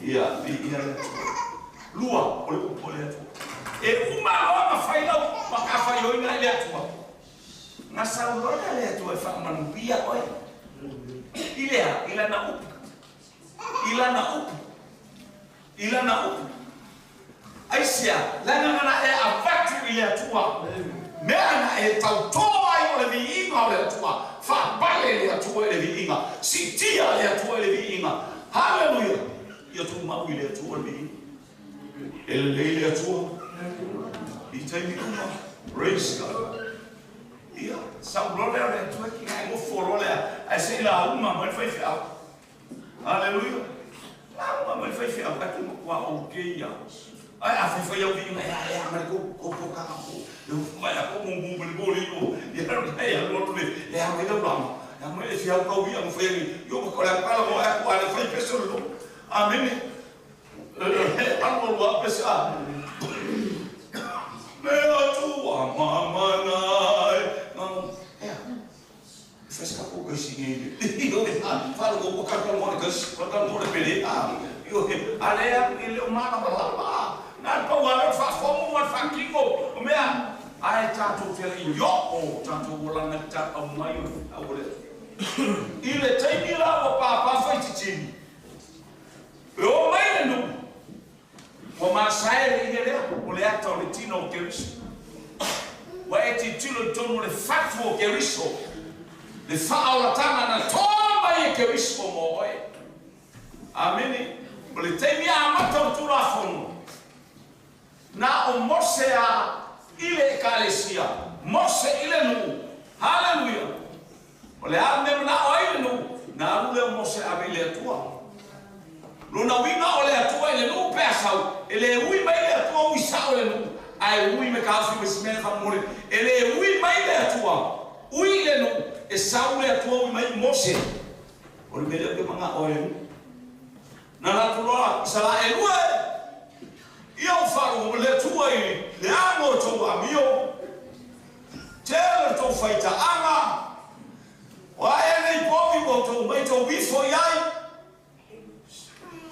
Ia, viia le Atua. Lua, o le upu a le Atua. E uma loa ma fai lau makafaioiga i le Atua. Na sau loa lea le Atua e faamanuia oe. I le a? I lana upu. I lana upu. I lana upu. Aisea? Leaga na e avatu i le Atua mea na e tautō ai o le viiga o le Atua. Faapale le Atua i le viiga. Siitia le Atua i le viiga. Haleluia! Ia tumau i le Atua le viiga. E lelei le Atua i taimi uma. Praise God. Ia, sau loa lea o le Atua ki ngai nofo loa lea, ae se i lauga mai le faifeau. Haleluia. Lauga mai le faifeau, ae te matua okay lava. Ai a fai fai au vi na ya ma ko ko ko ka ko. E mai a ko mo mo mo mo li no. Ya ro ya ro le ya me lo la. Ya mo e fi au ka wi a mo fai ni. Yo ko la pa la mo a ko ale fai peso lo. Amen. Alo lo pesa. Me atua mama nai. No. Ya. Fes ka ko kasi ni. Yo falo ko ka ka mo ka ka mo le pele. Ah. Yo ale ya ile o mana ba la. Na pa wa fa fomo wa fa kingo. O mea ai tatou te i yo o tatou wala na ta o mai o le. Ile taimi la o pa pa fai titini. E o mai le nu. O masae le ia o le ata o le tino o Keriso. Wa e titilo i tonu le fatu o Keriso. Le whaolatanga na tō mai e Keriso mō oe. Amene. O le taimi a mata o tūrafono. Na o Mose a ile ekalesia. Mose ile nuu. Hallelujah. O le a me mana o ai le nuu. Na alu le o Mose a le atua. Lona winga o le atua ile nuu peasau. Ele ui mai le atua ui sao le nuu. Ai ui me kaufi me simene whamore. Ele ui mai le atua. Ui le nuu. E sau le atua ui mai Mose. O le mele o ke manga o le nuu. Na latu loa isala e lua e. Ia o wharu o le atua i le ango tō amio. Tele tō whaita anga. O ae nei povi o tō mai tō wifo i ai.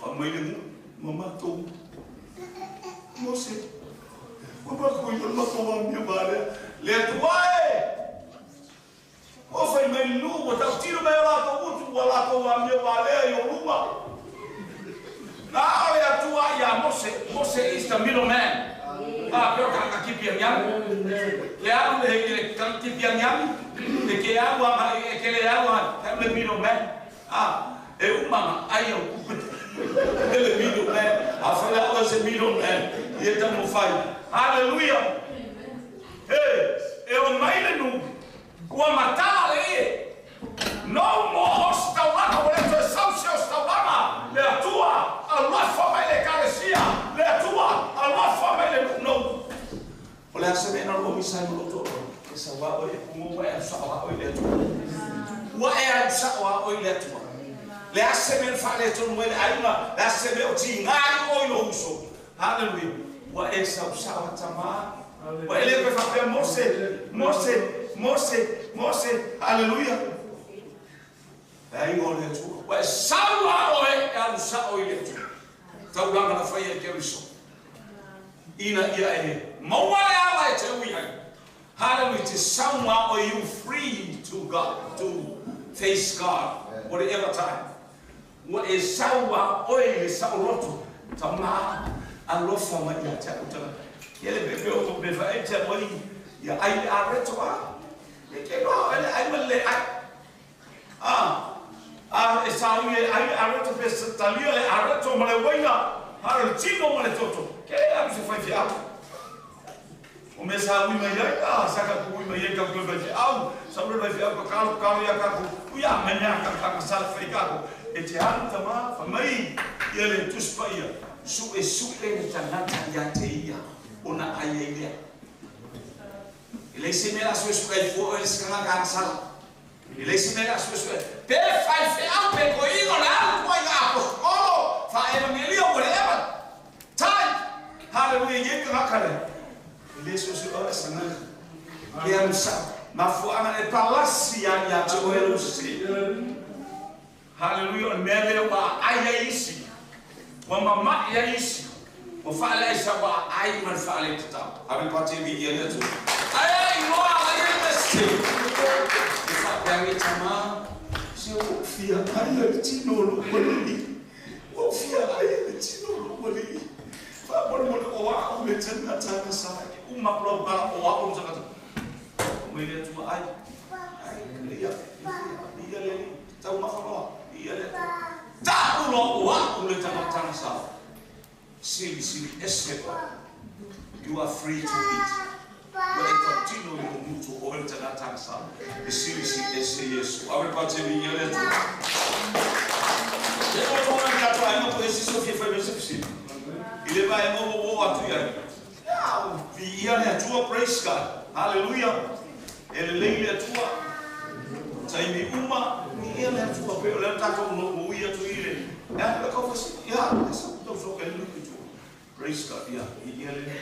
Wha mai le mu, mama tō. Mose. Mama ko i o lako amio marea. Le atua e. O whai mai lu, o tau tiro mai o lako utu, o lako amio marea i o luma. Na ole atua ia Mose, Mose is the middleman. Ah, pero ka kipi ang le alu le ka kipi ang le ke alu ang ke le alu ang le middleman. Ah, e umanga ai o le middleman. A fela o se middleman. E ta mo fai. Hallelujah. Hey, e o mai le nu. Ua matala le e. No mo ostaulanga, o le toe sausi ostaulanga. Le atua. Alofa mai le kalesia, le atua, alofa mai le no. O le asa mena o misai mo loto. E sa wa o e mo wa e sa wa o le atua. Wa e sa wa o le atua. Le asa mena fa le tonu le aina, le asa me o ti ngai o i uso. Hallelujah. Wa e sa sa wa tama. Wa ele pe fa pe Mose, Mose, Mose, Mose. Hallelujah. Ai o le atua. Wa e sa wa o e alu sa o le atua. Taulanga na whai e Keriso. Ina ia e maua le ala e te ui ai. Hallelujah. Te sauma o you free to God, to face God, whatever time. Wa e saua o e le sauloto. Tama alofa mai ia te akutanga. Kia le pepe o tō pefa e te amoi ia ai le areto a. Le ke noa ele ai ma le ai. Ah. Ah, e sa ui e ai areto pe talia le areto ma le waina. Hara le tino ma le toto. Ke aru se whai whiau. O me sa ui mai ai, ah, saka ku ui mai ai ka kule whai whiau. Sa ule whai whiau ka kalo kalo ia kako. Ui a mania ka kaka sala whai kako. E te alu tama, wha mai ia le tuspa ia. Su e su e le tangata ia te ia. Ona ai e lea. E leisi mea su e su kai fua o e skanga kanga sala. E leisi mea su e su e. Pe whai whiau pe ko ingo le alu kua i ngā apostolo. Wha evangelio whatever. Time. Hallelujah. Ye ka ngakale. E leisi o su o e sanga. Ke alu sa. Mafuanga e palasi ia ia te oe lusi. Hallelujah. O mea leo wa ai ai isi. Wa mama ia isi. O whaale ai sa wa ai man whaale te tau. Ave pate vi ia le atu. Ai ai noa ai le mesi. E whapeangi tama. Se o fia ai le tino lo malili. O fia ai le tino lo malili. Wha mole o a o me tena tanga sa. Uma plo bala o a o msakata. O me le atu ai. Ai ia. Ia le tau mawhaloa. Ia le atu. Ta ulo o a o le tanga tanga sa. Sili sili ese. You are free to eat. Wa e tau i o mutu o le tanga tanga sa. E sili sili ese Yesu. Ave pate vi ia le atu. Te o tōna ki atua ai mo ko esi sofia whai mese pisi. I le vai mo o atu ia. Ia, vi ia le Atua, praise God. Hallelujah. E le lei le Atua. Taimi uma, vi ia le Atua pe o le tatou no mo ia tu ile. Ia le kau fasi. Ia, sa tau so ke lu tu. Praise God. Ia, ia le.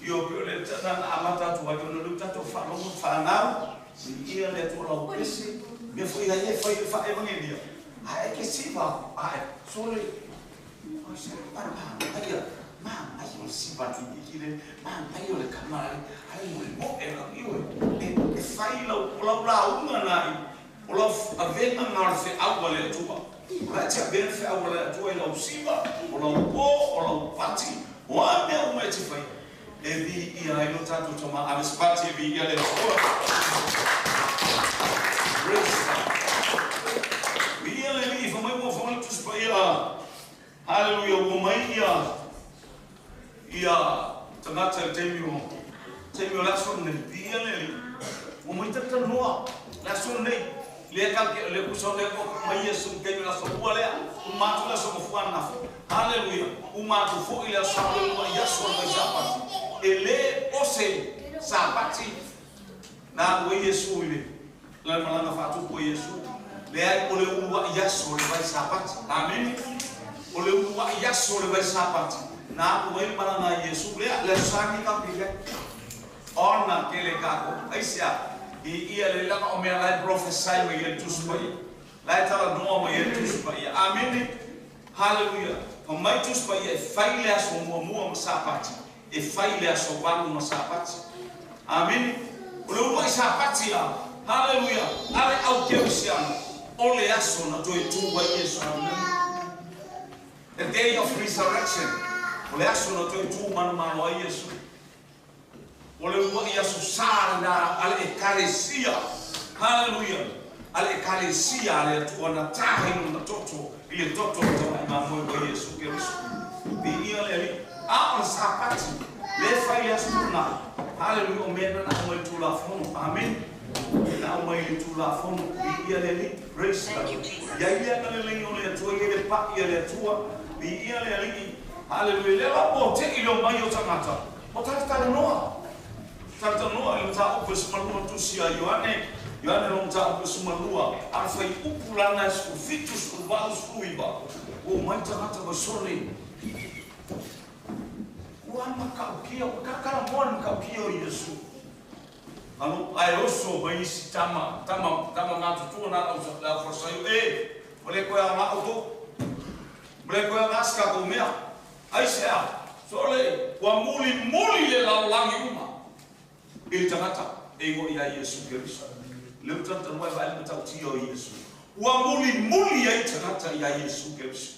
Io pe o le tana amata tu ai no lu tatou fa lo fa nau. Ia le Atua lau pesi. Me foi ai e fai fa evangelia. Ai ke siva, ai sole. E fai lau lauga nai o lau avena ngā le wheaua le Atua. O la te avena wheaua le Atua i lau siva, o lau pō, o lau pati, o a mea uma e te whai. E vi ia ai lo tātou tama ave spati e vi ia le Atua. Praise God. Vi ia le li, whamai mua whamai tuspa ia. Hallelujah, ua mai ia ia tangata i teimi o le aso nei, vi ia le li. Ua mai tatanoa, le aso nei, le kake, le kusa le o mai Yesu kei le aso ua lea, u matu le aso mafua nafu. Hallelujah, u matu fo i le aso le ua Yesu mai sapati. E le ose sapati, na ua Yesu i le, le malanga whaatupu Yesu. Le ai o le ua Yesu le vai sapati. Amen. O le ua Yesu le vai sapati. Na ua i malanga Yesu lea, le sangi ka pile. Ona ke le kako. Aisia, i ia le langa o mea lai prophesy ma ia tuspa ia. Lai tala noa ma ia tuspa ia. Amen. Hallelujah. Ka mai tuspa ia e fai le aso mua mua ma sapati. E fai le aso valu ma sapati. Amen. O le ua i sapati ia. Hallelujah. Ale au keusiano. O le aso na toe tua Yesu. The day of resurrection. O le aso na toe tu manu manu a Yesu. O le ua i aso sā na ale ekalesia. Hallelujah. Ale ekalesia ale atua na tāhei no na toto. I le toto o tau mai mamoe wa Yesu Keriso. Bi ia le ali. A o le sapati. Le fai le aso tuna. Hallelujah. O mea na mai tū la fono. Amen. Na mai le tū la fono. Bi ia le ali. Praise God. Ia ia na le lengi o le atua. Ia le pa ia le atua. Bi ia le ali. Hallelujah. Le la po te i leo mai o tangata. O tala noa. Tata noa i mta upu sumalua tusi a Ioane. Ioane lo mta upu sumalua. Ara whai upu lana e suku fitu suku valu suku iwa. O mai tangata wa sole. Ua makaukia, ua kakara moa makaukia o Yesu. Alo, ai oso mai isi tama, tama, tama ngātutua nā au lau whasaio. E, o le koe a ngā auto. O le koe a ngā sika kou mea. Ai se a, sole, ua muli muli le lau langi uma. I le tangata, e ingo ia Yesu Keriso. Le utanta noa e vaele matautia o Yesu. Ua muli muli ai tangata ia Yesu Keriso.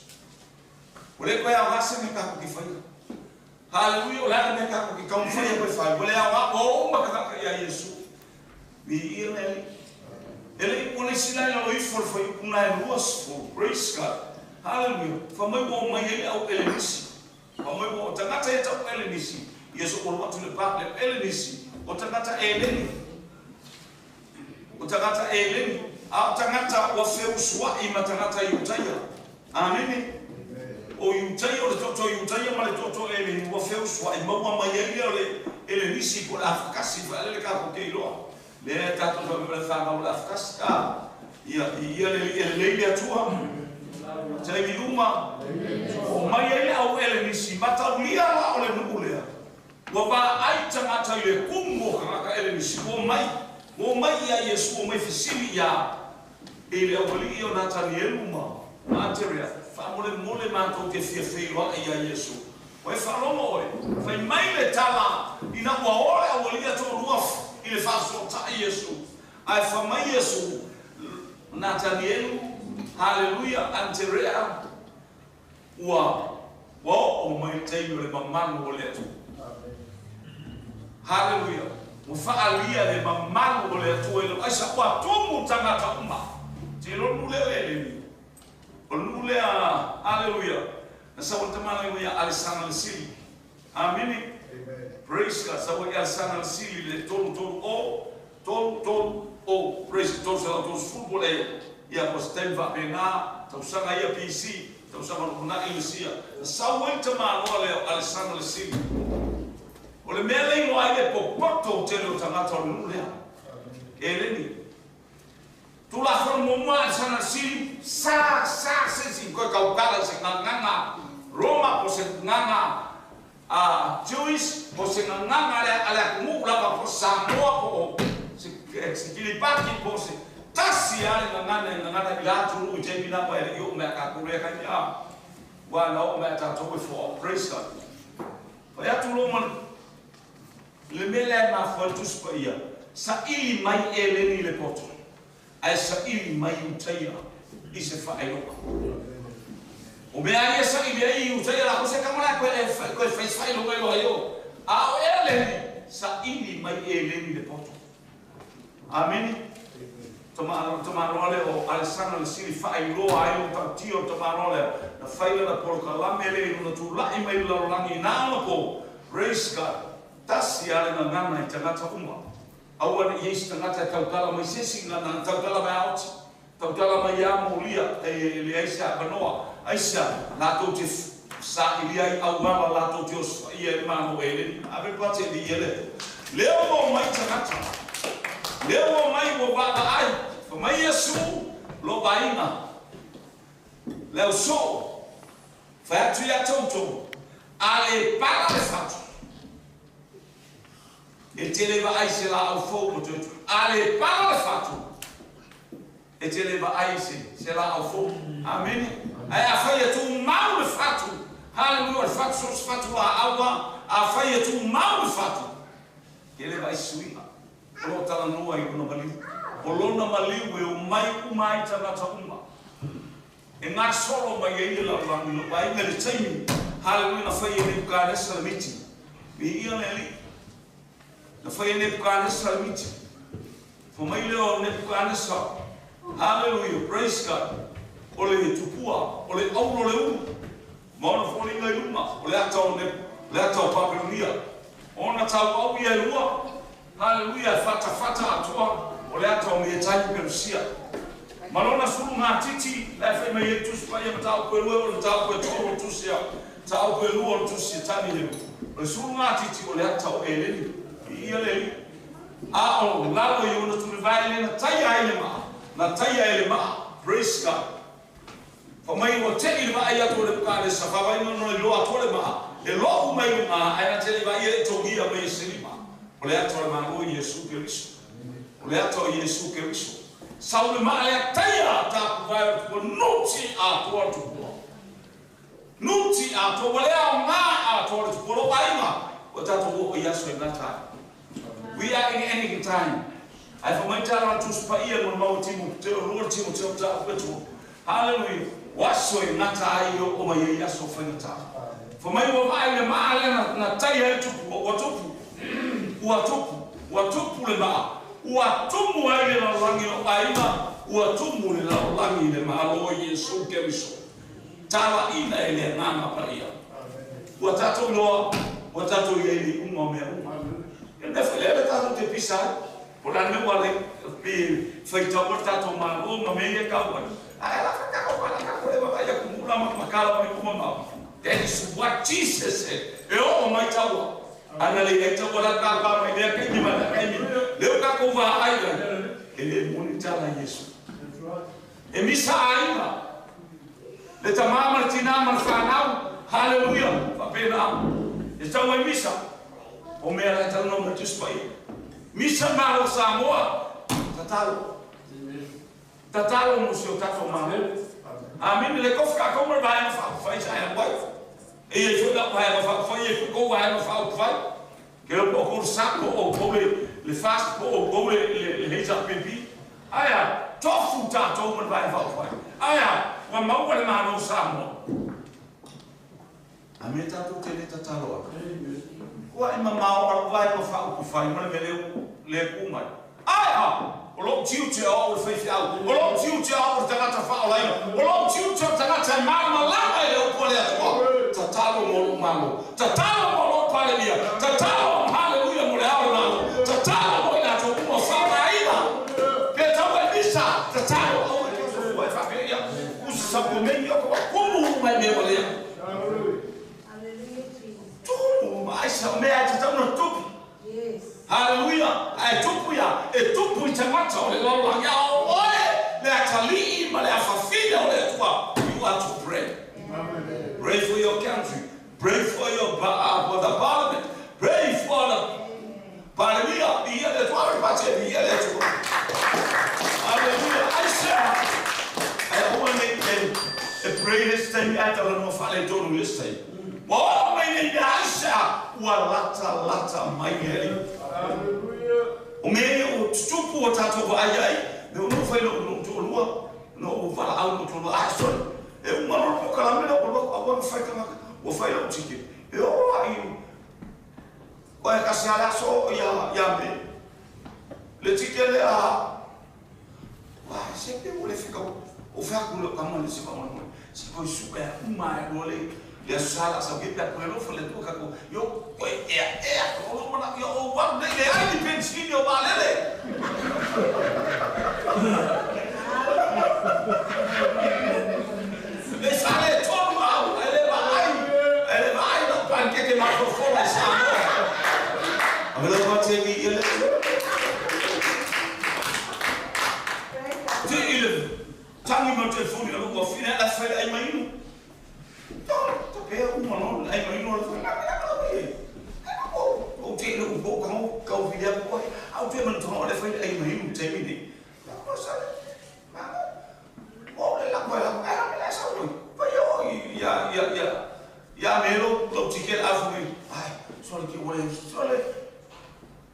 O le koe a ngā se me kako ki whaia. Hallelujah, o le ana me kako ki kaumwhaia koe whai. O le au ngā o makakaka ia Yesu. Mi ia le ali. Ele o le sila ila lo ifo le whai upuna e luas fo. Praise God. Hallelujah. Whamai o mai ele au ele nisi. Whamai o tangata e tau ele nisi. Yesu o lo atu le pa le ele nisi. O tangata e leni. O tangata e leni. A o tangata o feusua i ma tangata i utaia. Amen. O iutaia, o le toto iutaia ma le toto e leni ua feusua i maua mai ai o le ele nisi po le afakasi fa le ka ko ke iloa. Le tatou fa le whanau le afakasi. Ah, ia ia le le le atua. Tai uma. O mai ai le au ele nisi mataulia la o le nu'u lea. Ua va ai tangata i le kumu o kangaka ele nisi. Ua mai ia Yesu, ua mai fesili ia e le awali o Natanielu ma Materea. Whaamole mole mātou te fia wheiroa ia Yesu. Oe whalongo oe, whai mai le tala ina ua ore awali a tō rua i le whaasota Yesu. Ai whamai Yesu, Natanielu, hallelujah, Anterea, ua o mai teio le mamalu o le atu. Hallelujah. Ua whaalia le mamalu o le atu e le aisa ua tumu tangata uma. Te lo nule le le ni. O nule a, hallelujah. Na sa wala tamana ia Alessandra le sili. Amen. Praise God. Sa wala Alessandra le sili le tolu tolu o. Tolu tolu o. Praise God. Tolu sa tolu football e. Ia po se taimi faapena, tausaga ia BC, tausaga lumanai le sia. Na sau ai le tamaloa lea o Alesana le Sili. O le mea le igoa ai le popoto tele o tagata o le nuu lea. Eleni. Tulafono muamua Alesana le Sili, sa sa se si koe kaukala i se gagaga Roma po se gagaga Jewish po se gagaga a le atunuu lava po Samoa po o se Kiribati po se tasi lava le gagana e gagana i la atunuu i taimi na ua e le i oo mai a tatou lea taimi a ua na oo mai a tatou e foa. Praise God. Fai atu lo ma le mea lea e mafua ai le Tusi Paia, saili mai eleni i le poto, ae saili mai Iutaia i se faailoga. O mea ia saili ai Iutaia latou se kama la koe koe fai se faailoga i loa i o. A o eleni, saili mai eleni i le poto. Amene. Tamaloa lea o Alesana le Sili faailoa ai lou tautia o le tamaloa lea na fai lana polokalame lea i lona tula'i mai le lalolagi i na ona po. Praise God. Tasi lava le gagana i tagata uma. Aua ne i i ai se tagata e tautala mai se isi gagana, tautala mai aoti, tautala mai ia molia e leai se avanoa. Aisea? Latou te sailia ai auala latou te osofaia ai le Malo Eleni. Ave pate e viia le Atua. Lea ua omai tagata. Lea ua omai ua vaavaai. Fai mai Iesu, lou aiga, le au soo, fai atu ia te outou, a le pala le fatu, e te le vaai i se laau fou ma toe tupu. A le pala le fatu, e te le vaai i se laau fou. Amene. Ae afai e tumau le fatu, haleluia, o le fatu so o se fatu laau lava, afai e tumau le fatu, e te le vaai i se suiga. O lo o talanoa i lona maliu. O lona maliu e omai uma ai tagata uma. E gasolo mai ai le lalolagi lou aiga i le taimi, haleluia, na fai e Nebukanesa le miti. Viia le Alii. Na fai e Nebukanesa le miti. Fai mai lea o Nebukanesa, haleluia, praise God, o le tupua, o le auro le ulu, ma ona foliga i luma, o le ata o le ata o Papelonia. Ona tauau ia e lua, haleluia, e fatafata atoa, o le ata o Metai Perusia. Ma lona sulu gatiti, la e fai mai ai le Tusi Paia, mataupu e lua o le mataupu e tolu o le Tusi a mataupu e lua o le Tusi a Tanielu. O le sulu gatiti o le ata o Eleni, viia le Alii. A o lalo i ona tulivae lea na taia ai le maa, na taia e le maa, praise God. Fai mai ua te'i le vaai atu o Nebukanesa, vaavaaiga ona iloa atoa le maa, e lo'u mai luga, ae na te le vaaia e togia mai e se lima. O le ata o le Malo Iesu Keriso. O le ata o Iesu Keriso. Sau le maa lea taia a tapuvae o le tupua, nuti atoa le tupua. Nuti atoa, ua le aoga atoa le tupua. Lou aiga, ua tatou oo i aso e gata ai. We are in ending time. Ae fai mai tala o le Tusi Paia mo le mau Timoteo, 2 Timoteo mataupu e 3. Haleluia! O aso e gata ai e oo mai ai aso faigata. Fai mai ua vaai le maa lea na taia ai le tupu, ua tupu, ua tupu, ua tupu le maa, ua tumu ai le lalolagi o aiga, ua tumu le lalolagi i le Malo o Iesu Keriso. Talaiina e le Agaga Paia. Ua tatou iloa, ua tatou i ai i le iuga o mea uma. Ia le mea foi lea le tatou te pisa ai, po o le a le mea ua pe faitau ai le tatou Malo ma mea ia e tau ai. Ae ala foi tatou pala tatou le vaavaai atu mula ma makala mai uma ma That is what Jesus said. E oo mai taua. Ana le i ai taua la tapa mai lea taimi ma lea taimi. Lea ua tatou vaai ai, e le moni tala Iesu. E misa aiga, le tama ma le tina ma le fanau, haleluia, faapena. E tau ai misa, o mea la e talanoa mai Tusi Paia. Misa Malo Samoa, tatalo. Tatalo mo si o tatou Malo. Amene. Le kofi tatou ma le Vaega Faaupufai sa e alu ai. E i ai foi lau Vaega Faaupufai, e i ai foi kou Vaega Faaupufai. Ke iloa po o outou le SAP, po o outou le FAST, po o outou le HRPP. Ae a? Tofu tatou ma le Vaega Faaupufai. Ae a? Ua maua le Malo o Samoa. A mea tatou te le tatalo atu. Ua e mamao a lou Vaega Faaupufai ma le mea lea e ku mai. Ae a! O lou tiute o au o le faifeau, o lou tiute o au o le tagata faaolaina, o lou tiute o le tagata e malamalama i le upu a le Atua. Tatalo mo lou Malo. Tatalo mo lou Palemia. Tatalo, haleluia, mo le Ao o le Malo. Tatalo mo i latou uma o faaaogaina. Pe tau ai misa, tatalo, aua e te Wa kumu mai me wale. Hallelujah, Jesus. Tumu mai sa mea te tau na tupu. Yes. Hallelujah. Ai tupu ia, e tupu i tangata o le lalolagi a o oe, le atalii ma le afafine o le Atua. You are to pray. Amen. Pray for your country. Pray for your for the parliament. Pray for the Hallelujah. Ia le Atua, le pate, ia le Atua. Hallelujah. I say, I want to pray this time at the no fale tonu this time. Wa mai nei I say, ua lata lata mai e. Hallelujah. O me o tupu o tātou wa ai ai, me o no whai no tō lua, no o wala au no tō lua, ai sorry. E o mano po kala mena o lua, a wana whai kanga, o whai lau tike. E o ai, o e kasi ala so ia me. Le tike le a, wa se pe o le whika, o whai aku le kama le se pa mo, se ko suka ya uma e lo le, le sala sa ke pe ko lo fo le tu ka ko, yo ko e e ko lo mana yo o wa le le ai ni pensini o ba le le. Le sale tonu au, ele va ai, ele va ai no pankeke ma fo fo le sa. A me lo pa te vi ele. Praise God. Te ile tangi ma te foni lo ko fina la fa ai mai no. Ta pe uma no ai mai no la la la la e. O te lo ko ka ka o video ko au te man to le fa ai mai no te mi ni. La ko sa ma o le la ko la la la sa lo. Pa yo ya ya ya ya me lo lo ticket afu mi. Ai so le ke o le so le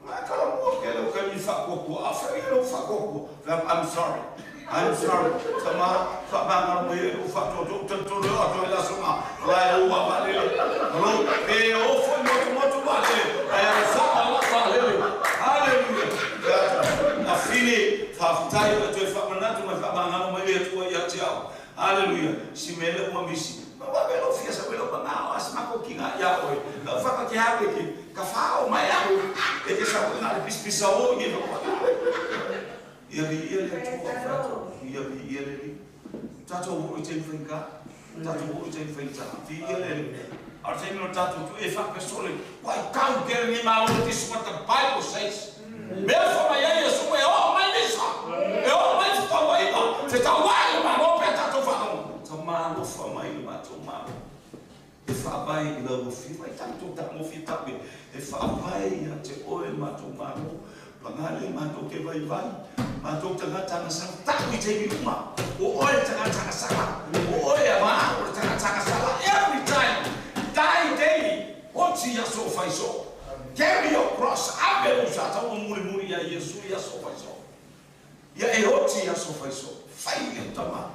ma kala mo ke lo ka mi fa ko ko a fa lo fa ko ko. I'm sorry. I'm sorry. Sama fa ma nga mo e o fa to to to to lo to la soma. La o wa ba le. Lo e o fo mo to mo to ba le. Ai a sa la ba le. Hallelujah. A fine fa tai to fa manatu ma fa ma nga mo e to ia te au. Hallelujah. Si me le o misi. Ma wa be lo fia sa be lo ba na as ma ko kinga ia oi. La fa ka ke ha ke ka fa o mai au. E ke sa ko na le pis pis o i lo. Ia vi ia le tua ia vi ia le li tatou o te whainga tatou o te whainga vi ia le ar te no tatou tu e whakasole wai kau ke ni malo this is what the Bible says me fa mai ia su e o mai nisa e o mai ta wai te ta wai ma no pe tatou fa no ta malo fa mai ma to malo e fa vai la o fi vai tatou ta mo fi ta e fa vai ia te oe ma to malo pangale ma to ke vai vai ma to tanga tanga sa ta mi te mi uma o oe tanga tanga sa o oe ma o tanga tanga sa every time die daily oti ya so fai so carry your cross abe usa ta o muri muri ya Yesu ya so fai so ya e oti ya so fai so fai le tama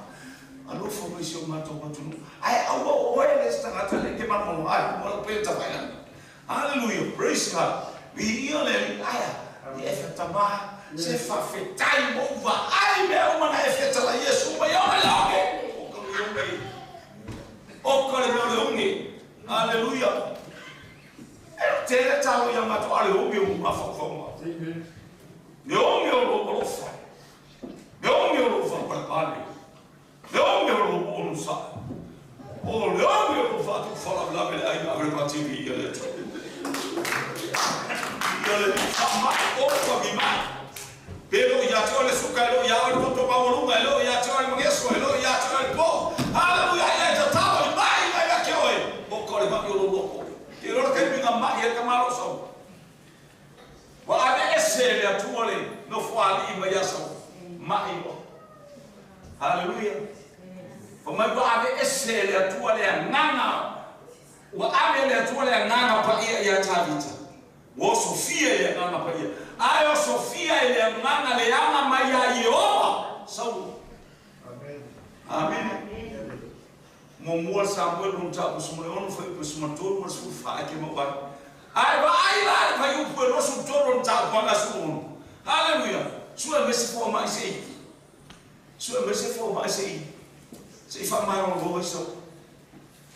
alo fo mo si o ma to ma tu ai au o oe le tanga tanga ke ma mo ai mo pe ta fai hallelujah praise God vi ia le ai e fa tama se fa fetai mo va ai me o mana e feta la Yesu ma yo la ke o ka le onge o ka le onge hallelujah e te le tau ia ma to ale onge o ma fa fa ma ne onge o lo fa ne onge o lo fa pa pa ne onge o lo o sa o le onge o lo fa tu fa la la ai ma re pa TV ia le to ia le fa ma o fa mi ma pero ya te ole suka lo ya ole to pa volunga lo ya te ole mangeso lo ya te ole po hallelujah ya te tao mai mai ya ke oi o ko le ma yo lo loko te lo ke mi ma ye ka malo so wa ave ese le atuole no fo ali ma ya so mai o hallelujah o mai wa ave ese le atuole nganga wa ave le atuole nganga pa ia ya tavita o Sofia e nganga pa ia ai o Sofia e nganga le anga mai ia Iova sau Amen. Amen. Mo Samuel no ta usmo ono foi usmo tolu mas fu fa ke mo ba ai va ai la vai o po nosso tolu ta ko na su hallelujah sua me se for mai sei sua me se for mai sei se fa mai o vo so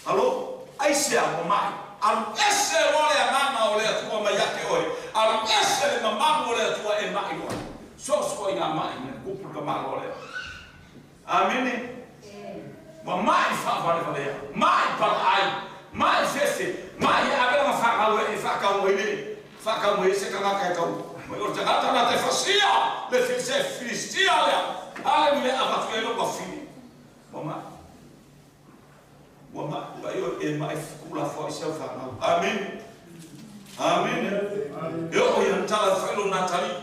allo ai se a mai alu ese role a mama o le atua mai ake oe alu ese le mamamu o le atua e mai oe so so ina mai ne kupu ka malo le amene. Ua mai faavalevaleā, mai palaai, mai fefe, mai e ave lana fagau e faakau ai le faakau mai se tagata e tau. Mai o le tagata na te fasia le se Filistia lea. Haleluia, avatu ai lou afine. Ua mai. Ua mai, ua e mai kula fo i seu fagau. Amen. Amen. E oo ia tala fai lo Natali.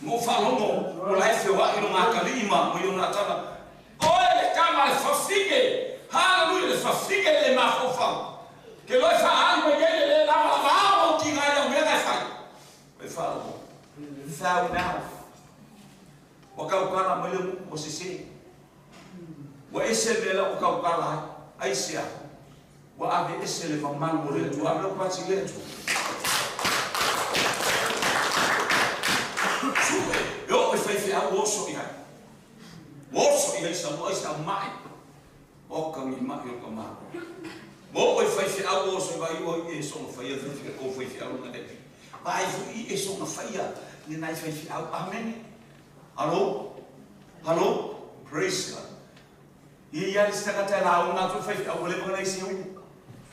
Mo faalogo o la e feoai lo gakalii ma mo i o Natala. Oe le kama le fafige. Haleluia, le fafige le mafaufau. Ke loe faali mai ai le le lava lava ao o tiga e au mea e fai. E faalogo. Foul mouth. Ua kaukala mai le ua sese. Ua ese le mea la ua kaukala ai. Ai sea. Ua ave ese le mamalu o le Atua. Ave lau pati le Atua. Sue, e oo i faifeau oso i ai. Oso i ai sa mua i sa mai. O ka ngi mai o ka malo. Mo o i faifeau oso i vai o i e songa whaia whiwhi ko faifeau nga e. Vai fu i e songa whaia ni nai faifeau. Amen. Hello? Hello? Praise God. I ia le sitaka la unga tu faifeau le mga nei seu.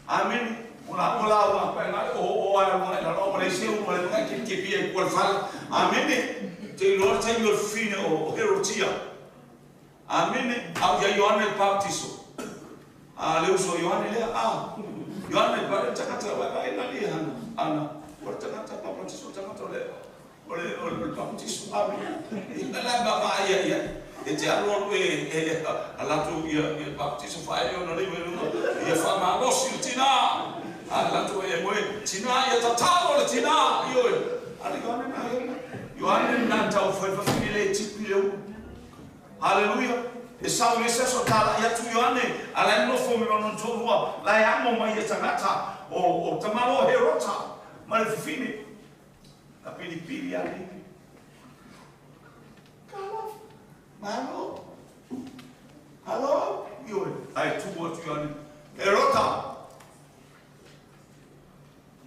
Amen. Ola ola ola pa na o o ai o la o le seu o le mga ke ke pia ko fala. Amen. Te Lord te yo fine o Herotia. Amen. Au ia Ioane Baptiso. A le uso Ioane lea a. Ioane pa takata wa wa ina li hana. Ana. O takata baptiso takata le o le o le baptiso. Amen. Ina la ba ba ia ia. E te alo e e ala tu ia ia baptiso fa e ona le le ia fa ma lo si tina. Ala tu e mo tina ia tatalo le tina io. Ale Ioane na ia. Ioane na tau foi fa fili le tipi le. Hallelujah. E sau le se so tala ia tu Ioane ala no fo mi non tolua la e amo mai e tangata o tamalo Herota ma le fifine la pili pili ali kala malo halo io ai tu o tu Ioane Herota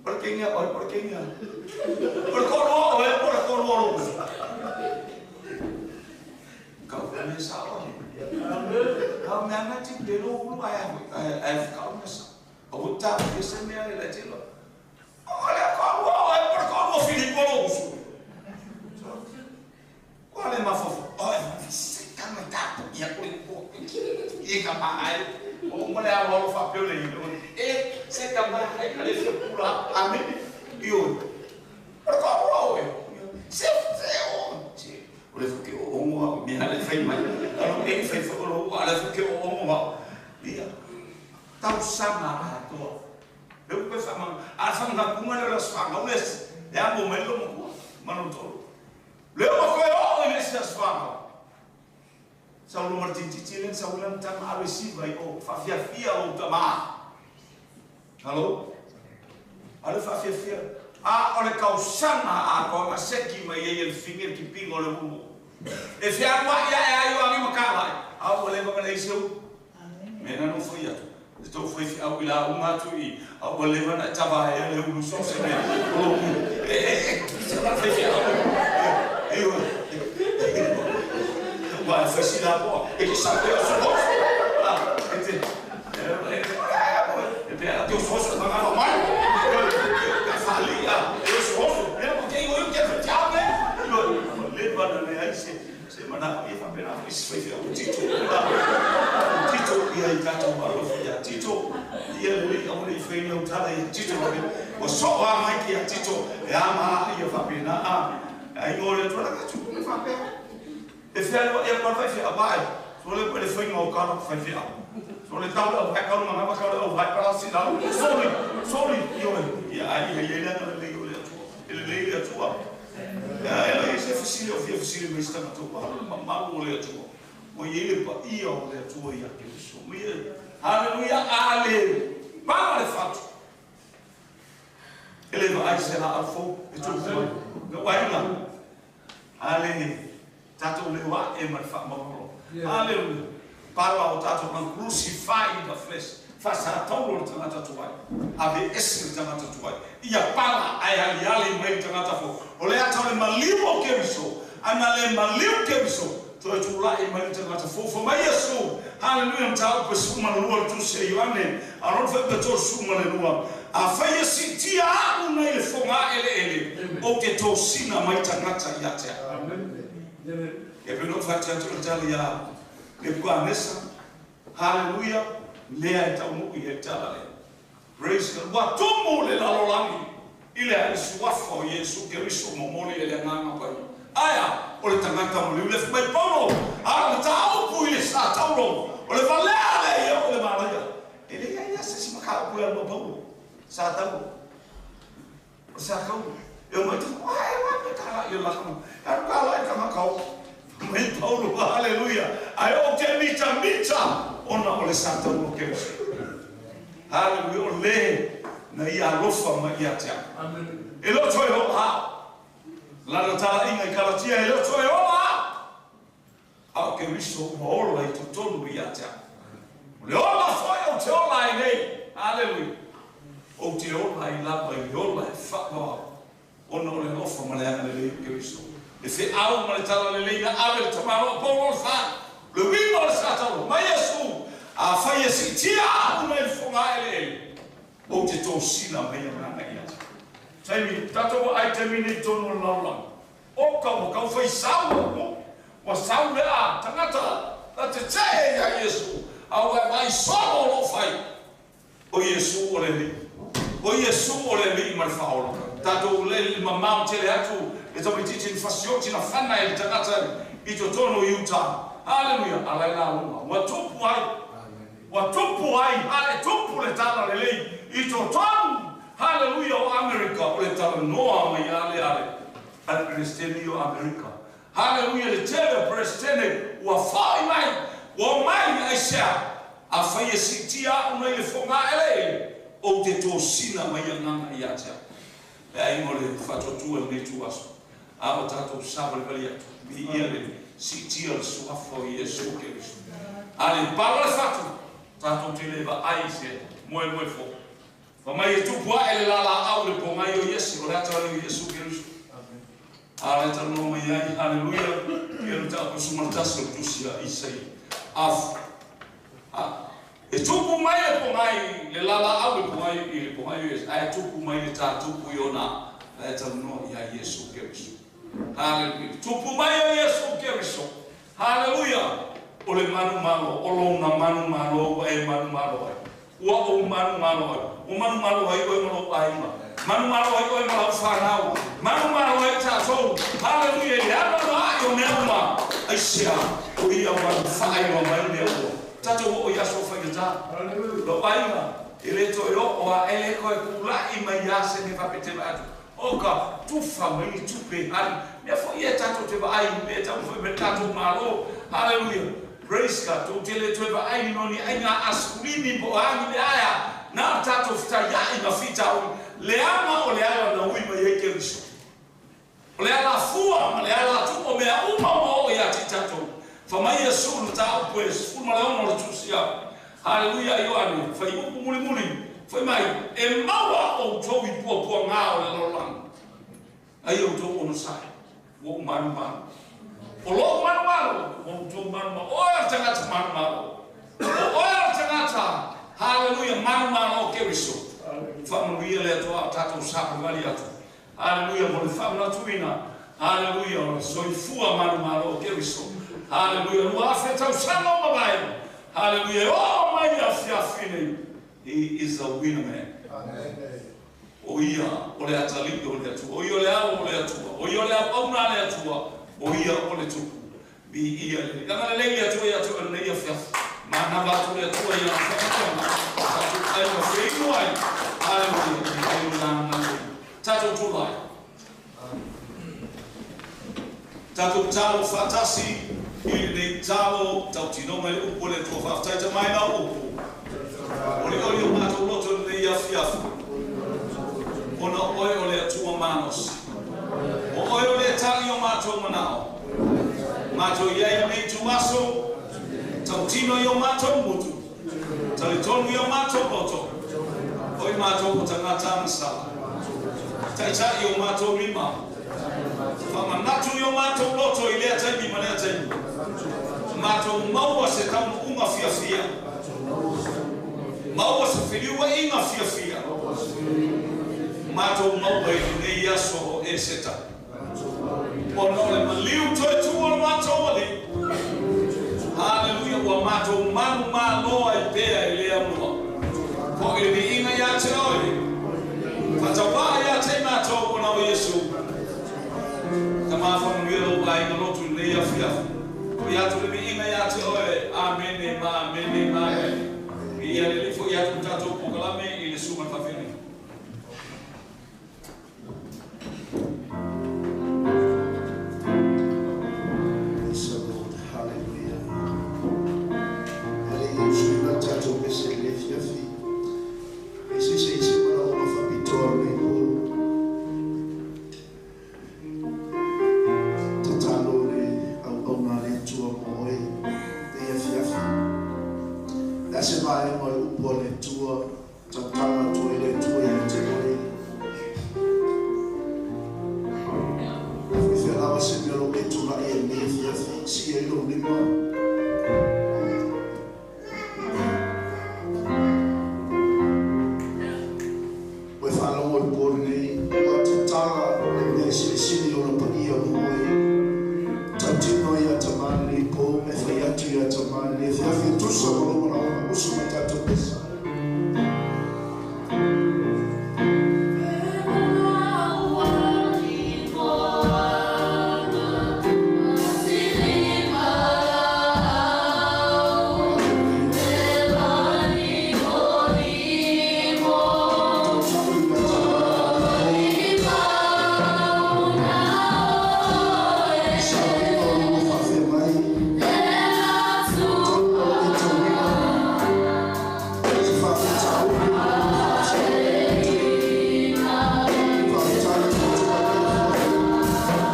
por que nya oi por que nya por ko oi por ko ro kau me sa o kau mea ngati te lo ulu ai ai kau me sa o ta e se mea le tilo o le kau o e por kau o Filipo lo usu qual é ma fofo o e se ka me ta ia ko ko e ka ma ai o mo le a lo fa pe le e se ka ma ai ka le se pula amen io por kau o e se se o o le fuke o mo mi ale fai mai alo e fai fo lo ale fuke o mo ia tau sama atoa le upe fa ma a fa nga kunga le las fa nga les e amo mai lo mo manu to le mo ko o le se fa sa lo martin titilen sa ulan tam a resi vai o fa fia fia o tama hello ale fa fia fia a o le kausana a ko ma seki mai e el finger ki pingo le umo e fia wa ia e ai o angi makala a o le maka le seu me na no foi atu e to foi fi au ila unga tu i a o le vana tava e le ulu so se me o e se va foi fi au e o wa fa si la po e ki sa pe o so ah e te e pe a te o so so ma mai fali a e o so e mo ke o ke fa tau le vana le ai se se mana e fa pena fi se fi o tito tito ia i tatou alo fi ia tito ia le o le fi no tala ia tito o so a mai ki ia tito e ama ia fa pena a ai o le tola ka tu me fa pena e fi alo e pa fi a bai so le le fi no ka fa fi a so le tau o ka ka ma ka o vai para si la sorry sorry io ia ai ia ia le le le le le tua ia e se fisile o fia fisile me sta to pa ma o le tua o ia pa ia o le tua ia ke so me haleluia ale pa le fatu ele vai se la alfo e tu no vai la ale tato le wa e ma fa mo haleluia para o tato na crucify the flesh faça tau o tangata tuai ave ese tangata tuai ia pala ai ali ali mai tangata fo o le ata le maliu o keriso ana le maliu keriso Toe tulai mai le tagata fou mai Iesu. Haleluia mataupu e 12 le tusi a Ioane. A lona fuaiupu e 32. Afai e siitia a'u nei le fogaeleele, ou te tosina mai tagata ia te a'u. E pei ona ou fai atu le tala iā Nebukanesa. Haleluia, lea e taunuu i ai le tala lea. Praise God. Ua tumu le lalolagi i le ae suafa o Iesu Keriso momoli e le Agaga Paia. Ae a? O le tagata maliu le fai mai Paulo, a o le mataupu i le sa Taulo, o le valea lea ia o le malaia. E leai lava se isi mataupu e alu ma Paulo, sa Taulo. O le sa Taulo. E omai te ae a pe tala i le laka. E alu ka lai tagata o. Mai Paulo, haleluia. Ae ou te mitamita ona o le sa Taulo Keriso. Haleluia, o le na ia alofa mai ia te au. E le o toe ola au. Lana talaiga i Kalatia, e le o toe ola au. A o Keriso ua ola i totonu ia te au. O le ola foi ou te ola ai nei. Haleluia. Ou te ola ai lava i le ola e faavavau. Ona o le alofa ma le agalelei o Keriso. Le feau ma le talalelei na ave le tamaloa Paulo o le fa. Le uiga o le Satano, mai Iesu, afai e siitia a'u mai le fogaeleele, ou te tosina mai agaga ia te. Taimi, tatou vaai taimi nei tonu o le lalolagi. Oka ua tau fai sau a'u, ua sau le a tagata na tetee ia Iesu, a ua e vaai solo o loo fai. O Iesu o le Alii. O Iesu o le Alii ma le Faaola. Tatou le mamao tele atu le tamaitiiti na fasioti na fana e le tagata i totonu i uta. Haleluia! A lae la luga. Ua tupu ai. Ua tupu ai. Hale tupu le tala lelei i totonu. Haleluia o Amerika o le talanoa mai ale ale a le Peresetene o Amerika. Haleluia le tele o Peresetene ua foi mai, ua omai aisea? Afai e siitia a'u nei le fogaeleele, ou te tosina mai agaga ia te au. Le aiga o le faatuatua i lenei ituaso, a o tatou savalivali atu, viia le siitia o le suafa o Iesu Keriso. A le pala le fatu, tatou te le vaai i se moemoe fou. Fai mai e tupu a'e le lalaau i le pogai o Iesi, o le ata lea o Iesu Keriso. A le talanoa mai ai, haleluia, ia le mataupu 11 o le tusi a Isaia. Af, a, e tupu mai le pogai, le lalaau i le pogai, i le pogai o Iesi, ae tupu mai le tātupu i ona, la e talanoa ia Iesu Keriso. Haleluia. Tupu mai o Iesu Keriso. Haleluia. O le manumalo, o lona manumalo ua e manumalo ai. Ua ou manumalo ai. Ua manumalo ai oe ma lou aiga. Manumalo ai oe ma lau fanau. Manumalo ai tatou. Haleluia. I le anoanoai o mea uma. Aisea, o ia ua faailoa mai mea uma. Tatou oo i aso faigata. Lou aiga, e le toe oo a e le koe kula'i mai ia se mea faapeteva atu. O ka tufa mai ni tupe hali. Mea foi ia tatou te vaai i mea taumafai mai le tatou Malo. Haleluia. Praise God. Tou te le toe vaai ni no ni aiga asekulimi po o a ni mea aea. Na o tatou fetaia'i ma fitauli. Leaga o le ala na ui mai ai Keriso. O le alafua ma le alatu o mea uma ua oo ia te tatou. Fa mai Iesu i le mataupu e 16 o le tusi a Haleluia Ioane, fai upu mulimuli, fai mai, E maua outou i puapuaga o le lalolagi, ai outou onosai, ua ou malumalu. O lou malumalu, ua outou malumalu. O oe o le tagata malumalu. O oe o le tagata, haleluia, malumalu o Keriso. Faamanuia le Atua o tatou savalivali atu. Haleluia mo le faamanatuina, haleluia, o le soifua manumalo o Keriso. Haleluia, 2000 tausaga o mavae. Haleluia, e oo mai le afiafi nei. He is a winner man. O ia o le atalii o le Atua. O ia o le alo o le Atua. O ia o le auauna a le Atua. O ia o le Tupu. Viia le Alii. Agalelei le Atua ia te oe lenei afiafi. Manava atu le Atua i ana whakaputanga, tatou ai ma wheinu ai, haleluia, i te lana ngākau. Tatou tulai. Tatou talo whaatasi i lenei talo tautinoga i le upu a le Atua. Faafetai tamaina o upu. Olioli o matou loto i lenei afiafi. Ona o oe o le Atua malosi. O oe o le tali o matou manao. Matou i ai i lenei ituaso, tautino i o matou motu, talitonu i o matou loto, oi matou o tagata agasala. Taitai i o matou lima, faamanatu i o matou loto i lea taimi ma lea taimi. Matou maua se taunuuga fiafia. Maua se feliuaiga fiafia. Matou maua i lenei aso o Eseta. Ona o le maliu toe tu o le matou alii. Haleluia, ua matou manumalo ai pea i lea mua. Ko i le viiga ia te oe. Faataupaa ia te i matou ona o Iesu. Tama faamanuia lou aiga lotu i lenei afiafi. Ko i atu le viiga ia te oe. Amene ma amene ma amene. Ia le lifo i atu tatou pokalame i le suga faafeagaiga. Praise the Lord. Hallelujah. Hallelujah. Usuina tatou pese le fiafi. E se se se mana o whapitoa me po. Te talo le au au ngā le tua mo oe. Te ia fiafi. La se vae mo le upo le tua. Tautanga tua i le tua i te oe. Whiwhia lawa se mea lo e tula e le fiafi. Si e lo lima. Ua faalogo i po lenei, ua tatala le mea silisili o na paia mo oe. Tautino ia tamā lenei po, me fai atu ia tamā lenei fiafi e tusa ma lou manaoga, usu mai tatou pesa. Tautino ia tamā lenei po. Saoina o lou faafea mai. Tauina o e tauina. Se faafitauli o lou faafetai.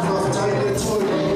Faafetai le Atua i le Faafetai le Atua i le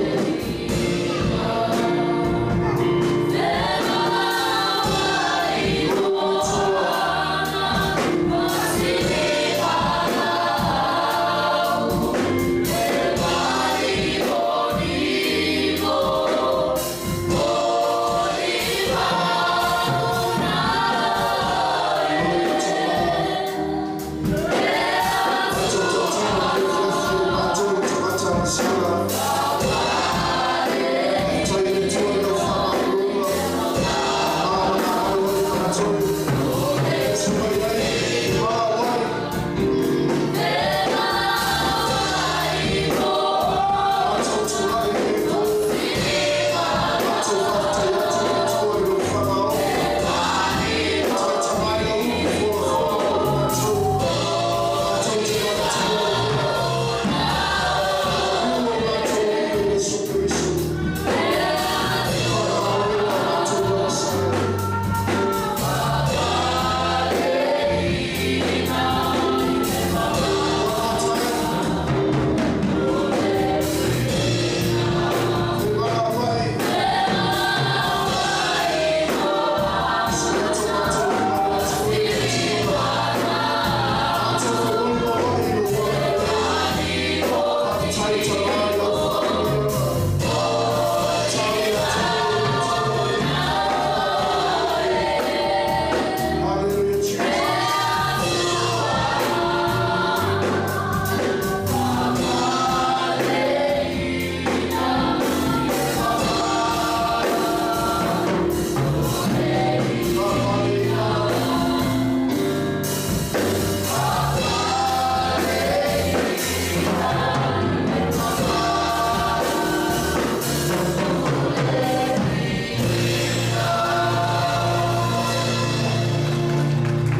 Hallelujah, Jesus.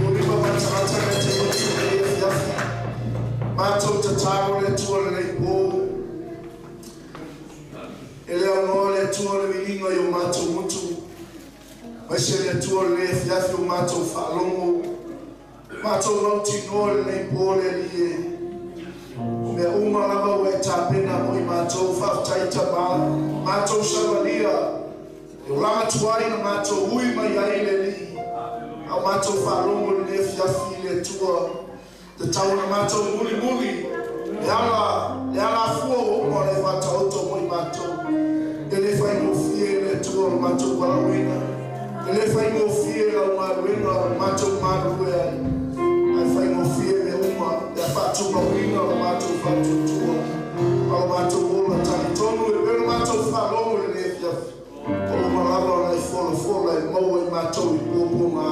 O lima matamata me te motu me e fiafi. Mātou tatalo le Atua lenei po. E le aunoa le Atua le viiga i o mātou mutu. Maise le Atua le fiafi o mātou faalogo. Mātou mautinoa lenei po le Alii e. O mea uma lava ua e tapena mo i mātou faafetai tamā. Mātou savalia. E olaga tuai na mātou ui mai ai le Alii. Au mātou faalogo le fiafi i le Atua. Te tau na mātou muli muli. Le ala afua o uma le whataoto mo i mātou. E le whaingofie le Atua. Atua o le matou valaauina. E le faigofie lau galuega o le matou galulue ai, ae faigofie mea uma pe a faatumauina lo matou faatuatua ma lo matou ola talitonu e pei o le matou faalogo i lenei afiafi. O uma lava ona e folafola e maua i matou i puapuaga,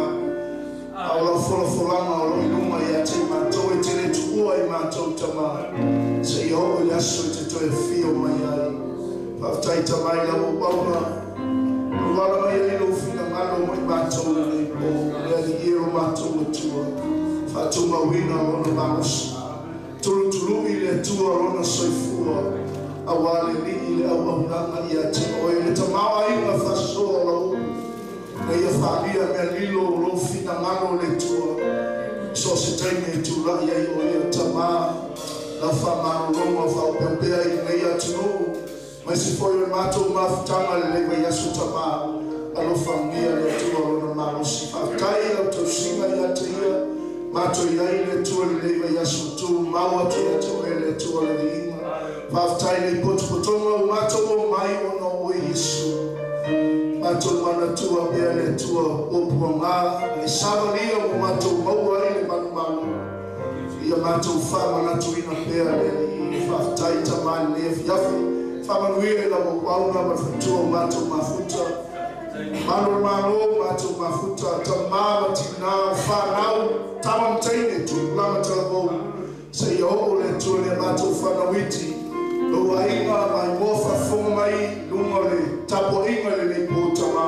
a o lau folafolaga o lo i luma ia te i matou e te le tuua i matou Tama, seia oo i le aso e te toe afio mai ai. Faafetai Tama i lau auauna ua ala mai ai lou finagalo mo i matou lenei po. Le Alii e o matou Atua, faatumauina lona malosi, tulutului le Atua lona soifua, auā le Alii le auaunaga ia te oe, le tamaoaiga faasoa o lau upu na ia faalia mea lilo o lou finagalo le Atua. So o se taimi e tulai ai o ia Tama, lau faamalologa o faaopeopea i lenei atunuu, mai se foi o le matou mafutaga lelei vaiaso Tama, alofagia le Atua lona malosi. Faafetai lau tausiga ia te ia matou i ai le Atua lelei vaiaso, tumau atu ia te oe le Atua le viiga. Faafetai le potopotoga o matou o mai ona o oe Iesu. Matou manatua pea le Atua puapuaga e savalia ua matou maua ai le malumalu, ia matou faamanatuina pea le Alii. Faafetai Tama i lenei afiafi, faamanuia i lau auauna ma le faletua o matou mafuta, malo le malo matou mafuta, tamā ma tinā, o fanau, tama ma teine, tupulaga talavou, seia oo le Atua le matou fanauiti, lou aiga maimoa faafofoga mai luga o le tapuaiga i lenei po Tama.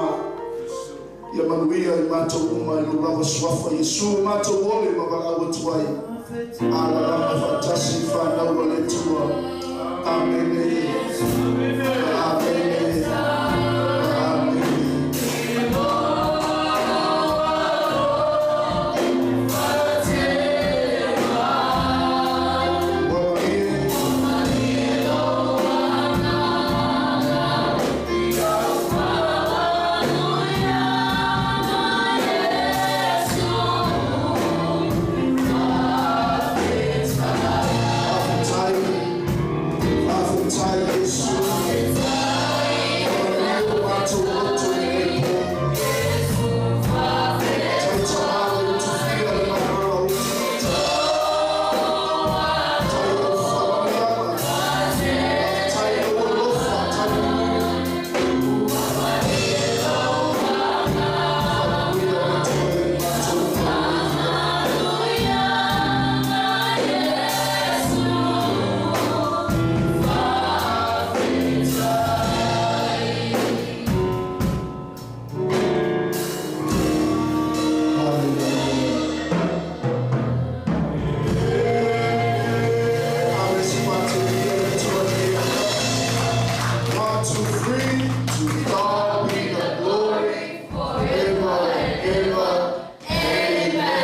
Ia manuia i matou uma i lou lava suafa Iesu matou ole ma valaau atu ai. Alalaga faatasi fanau a le Atua. Amene. Amene.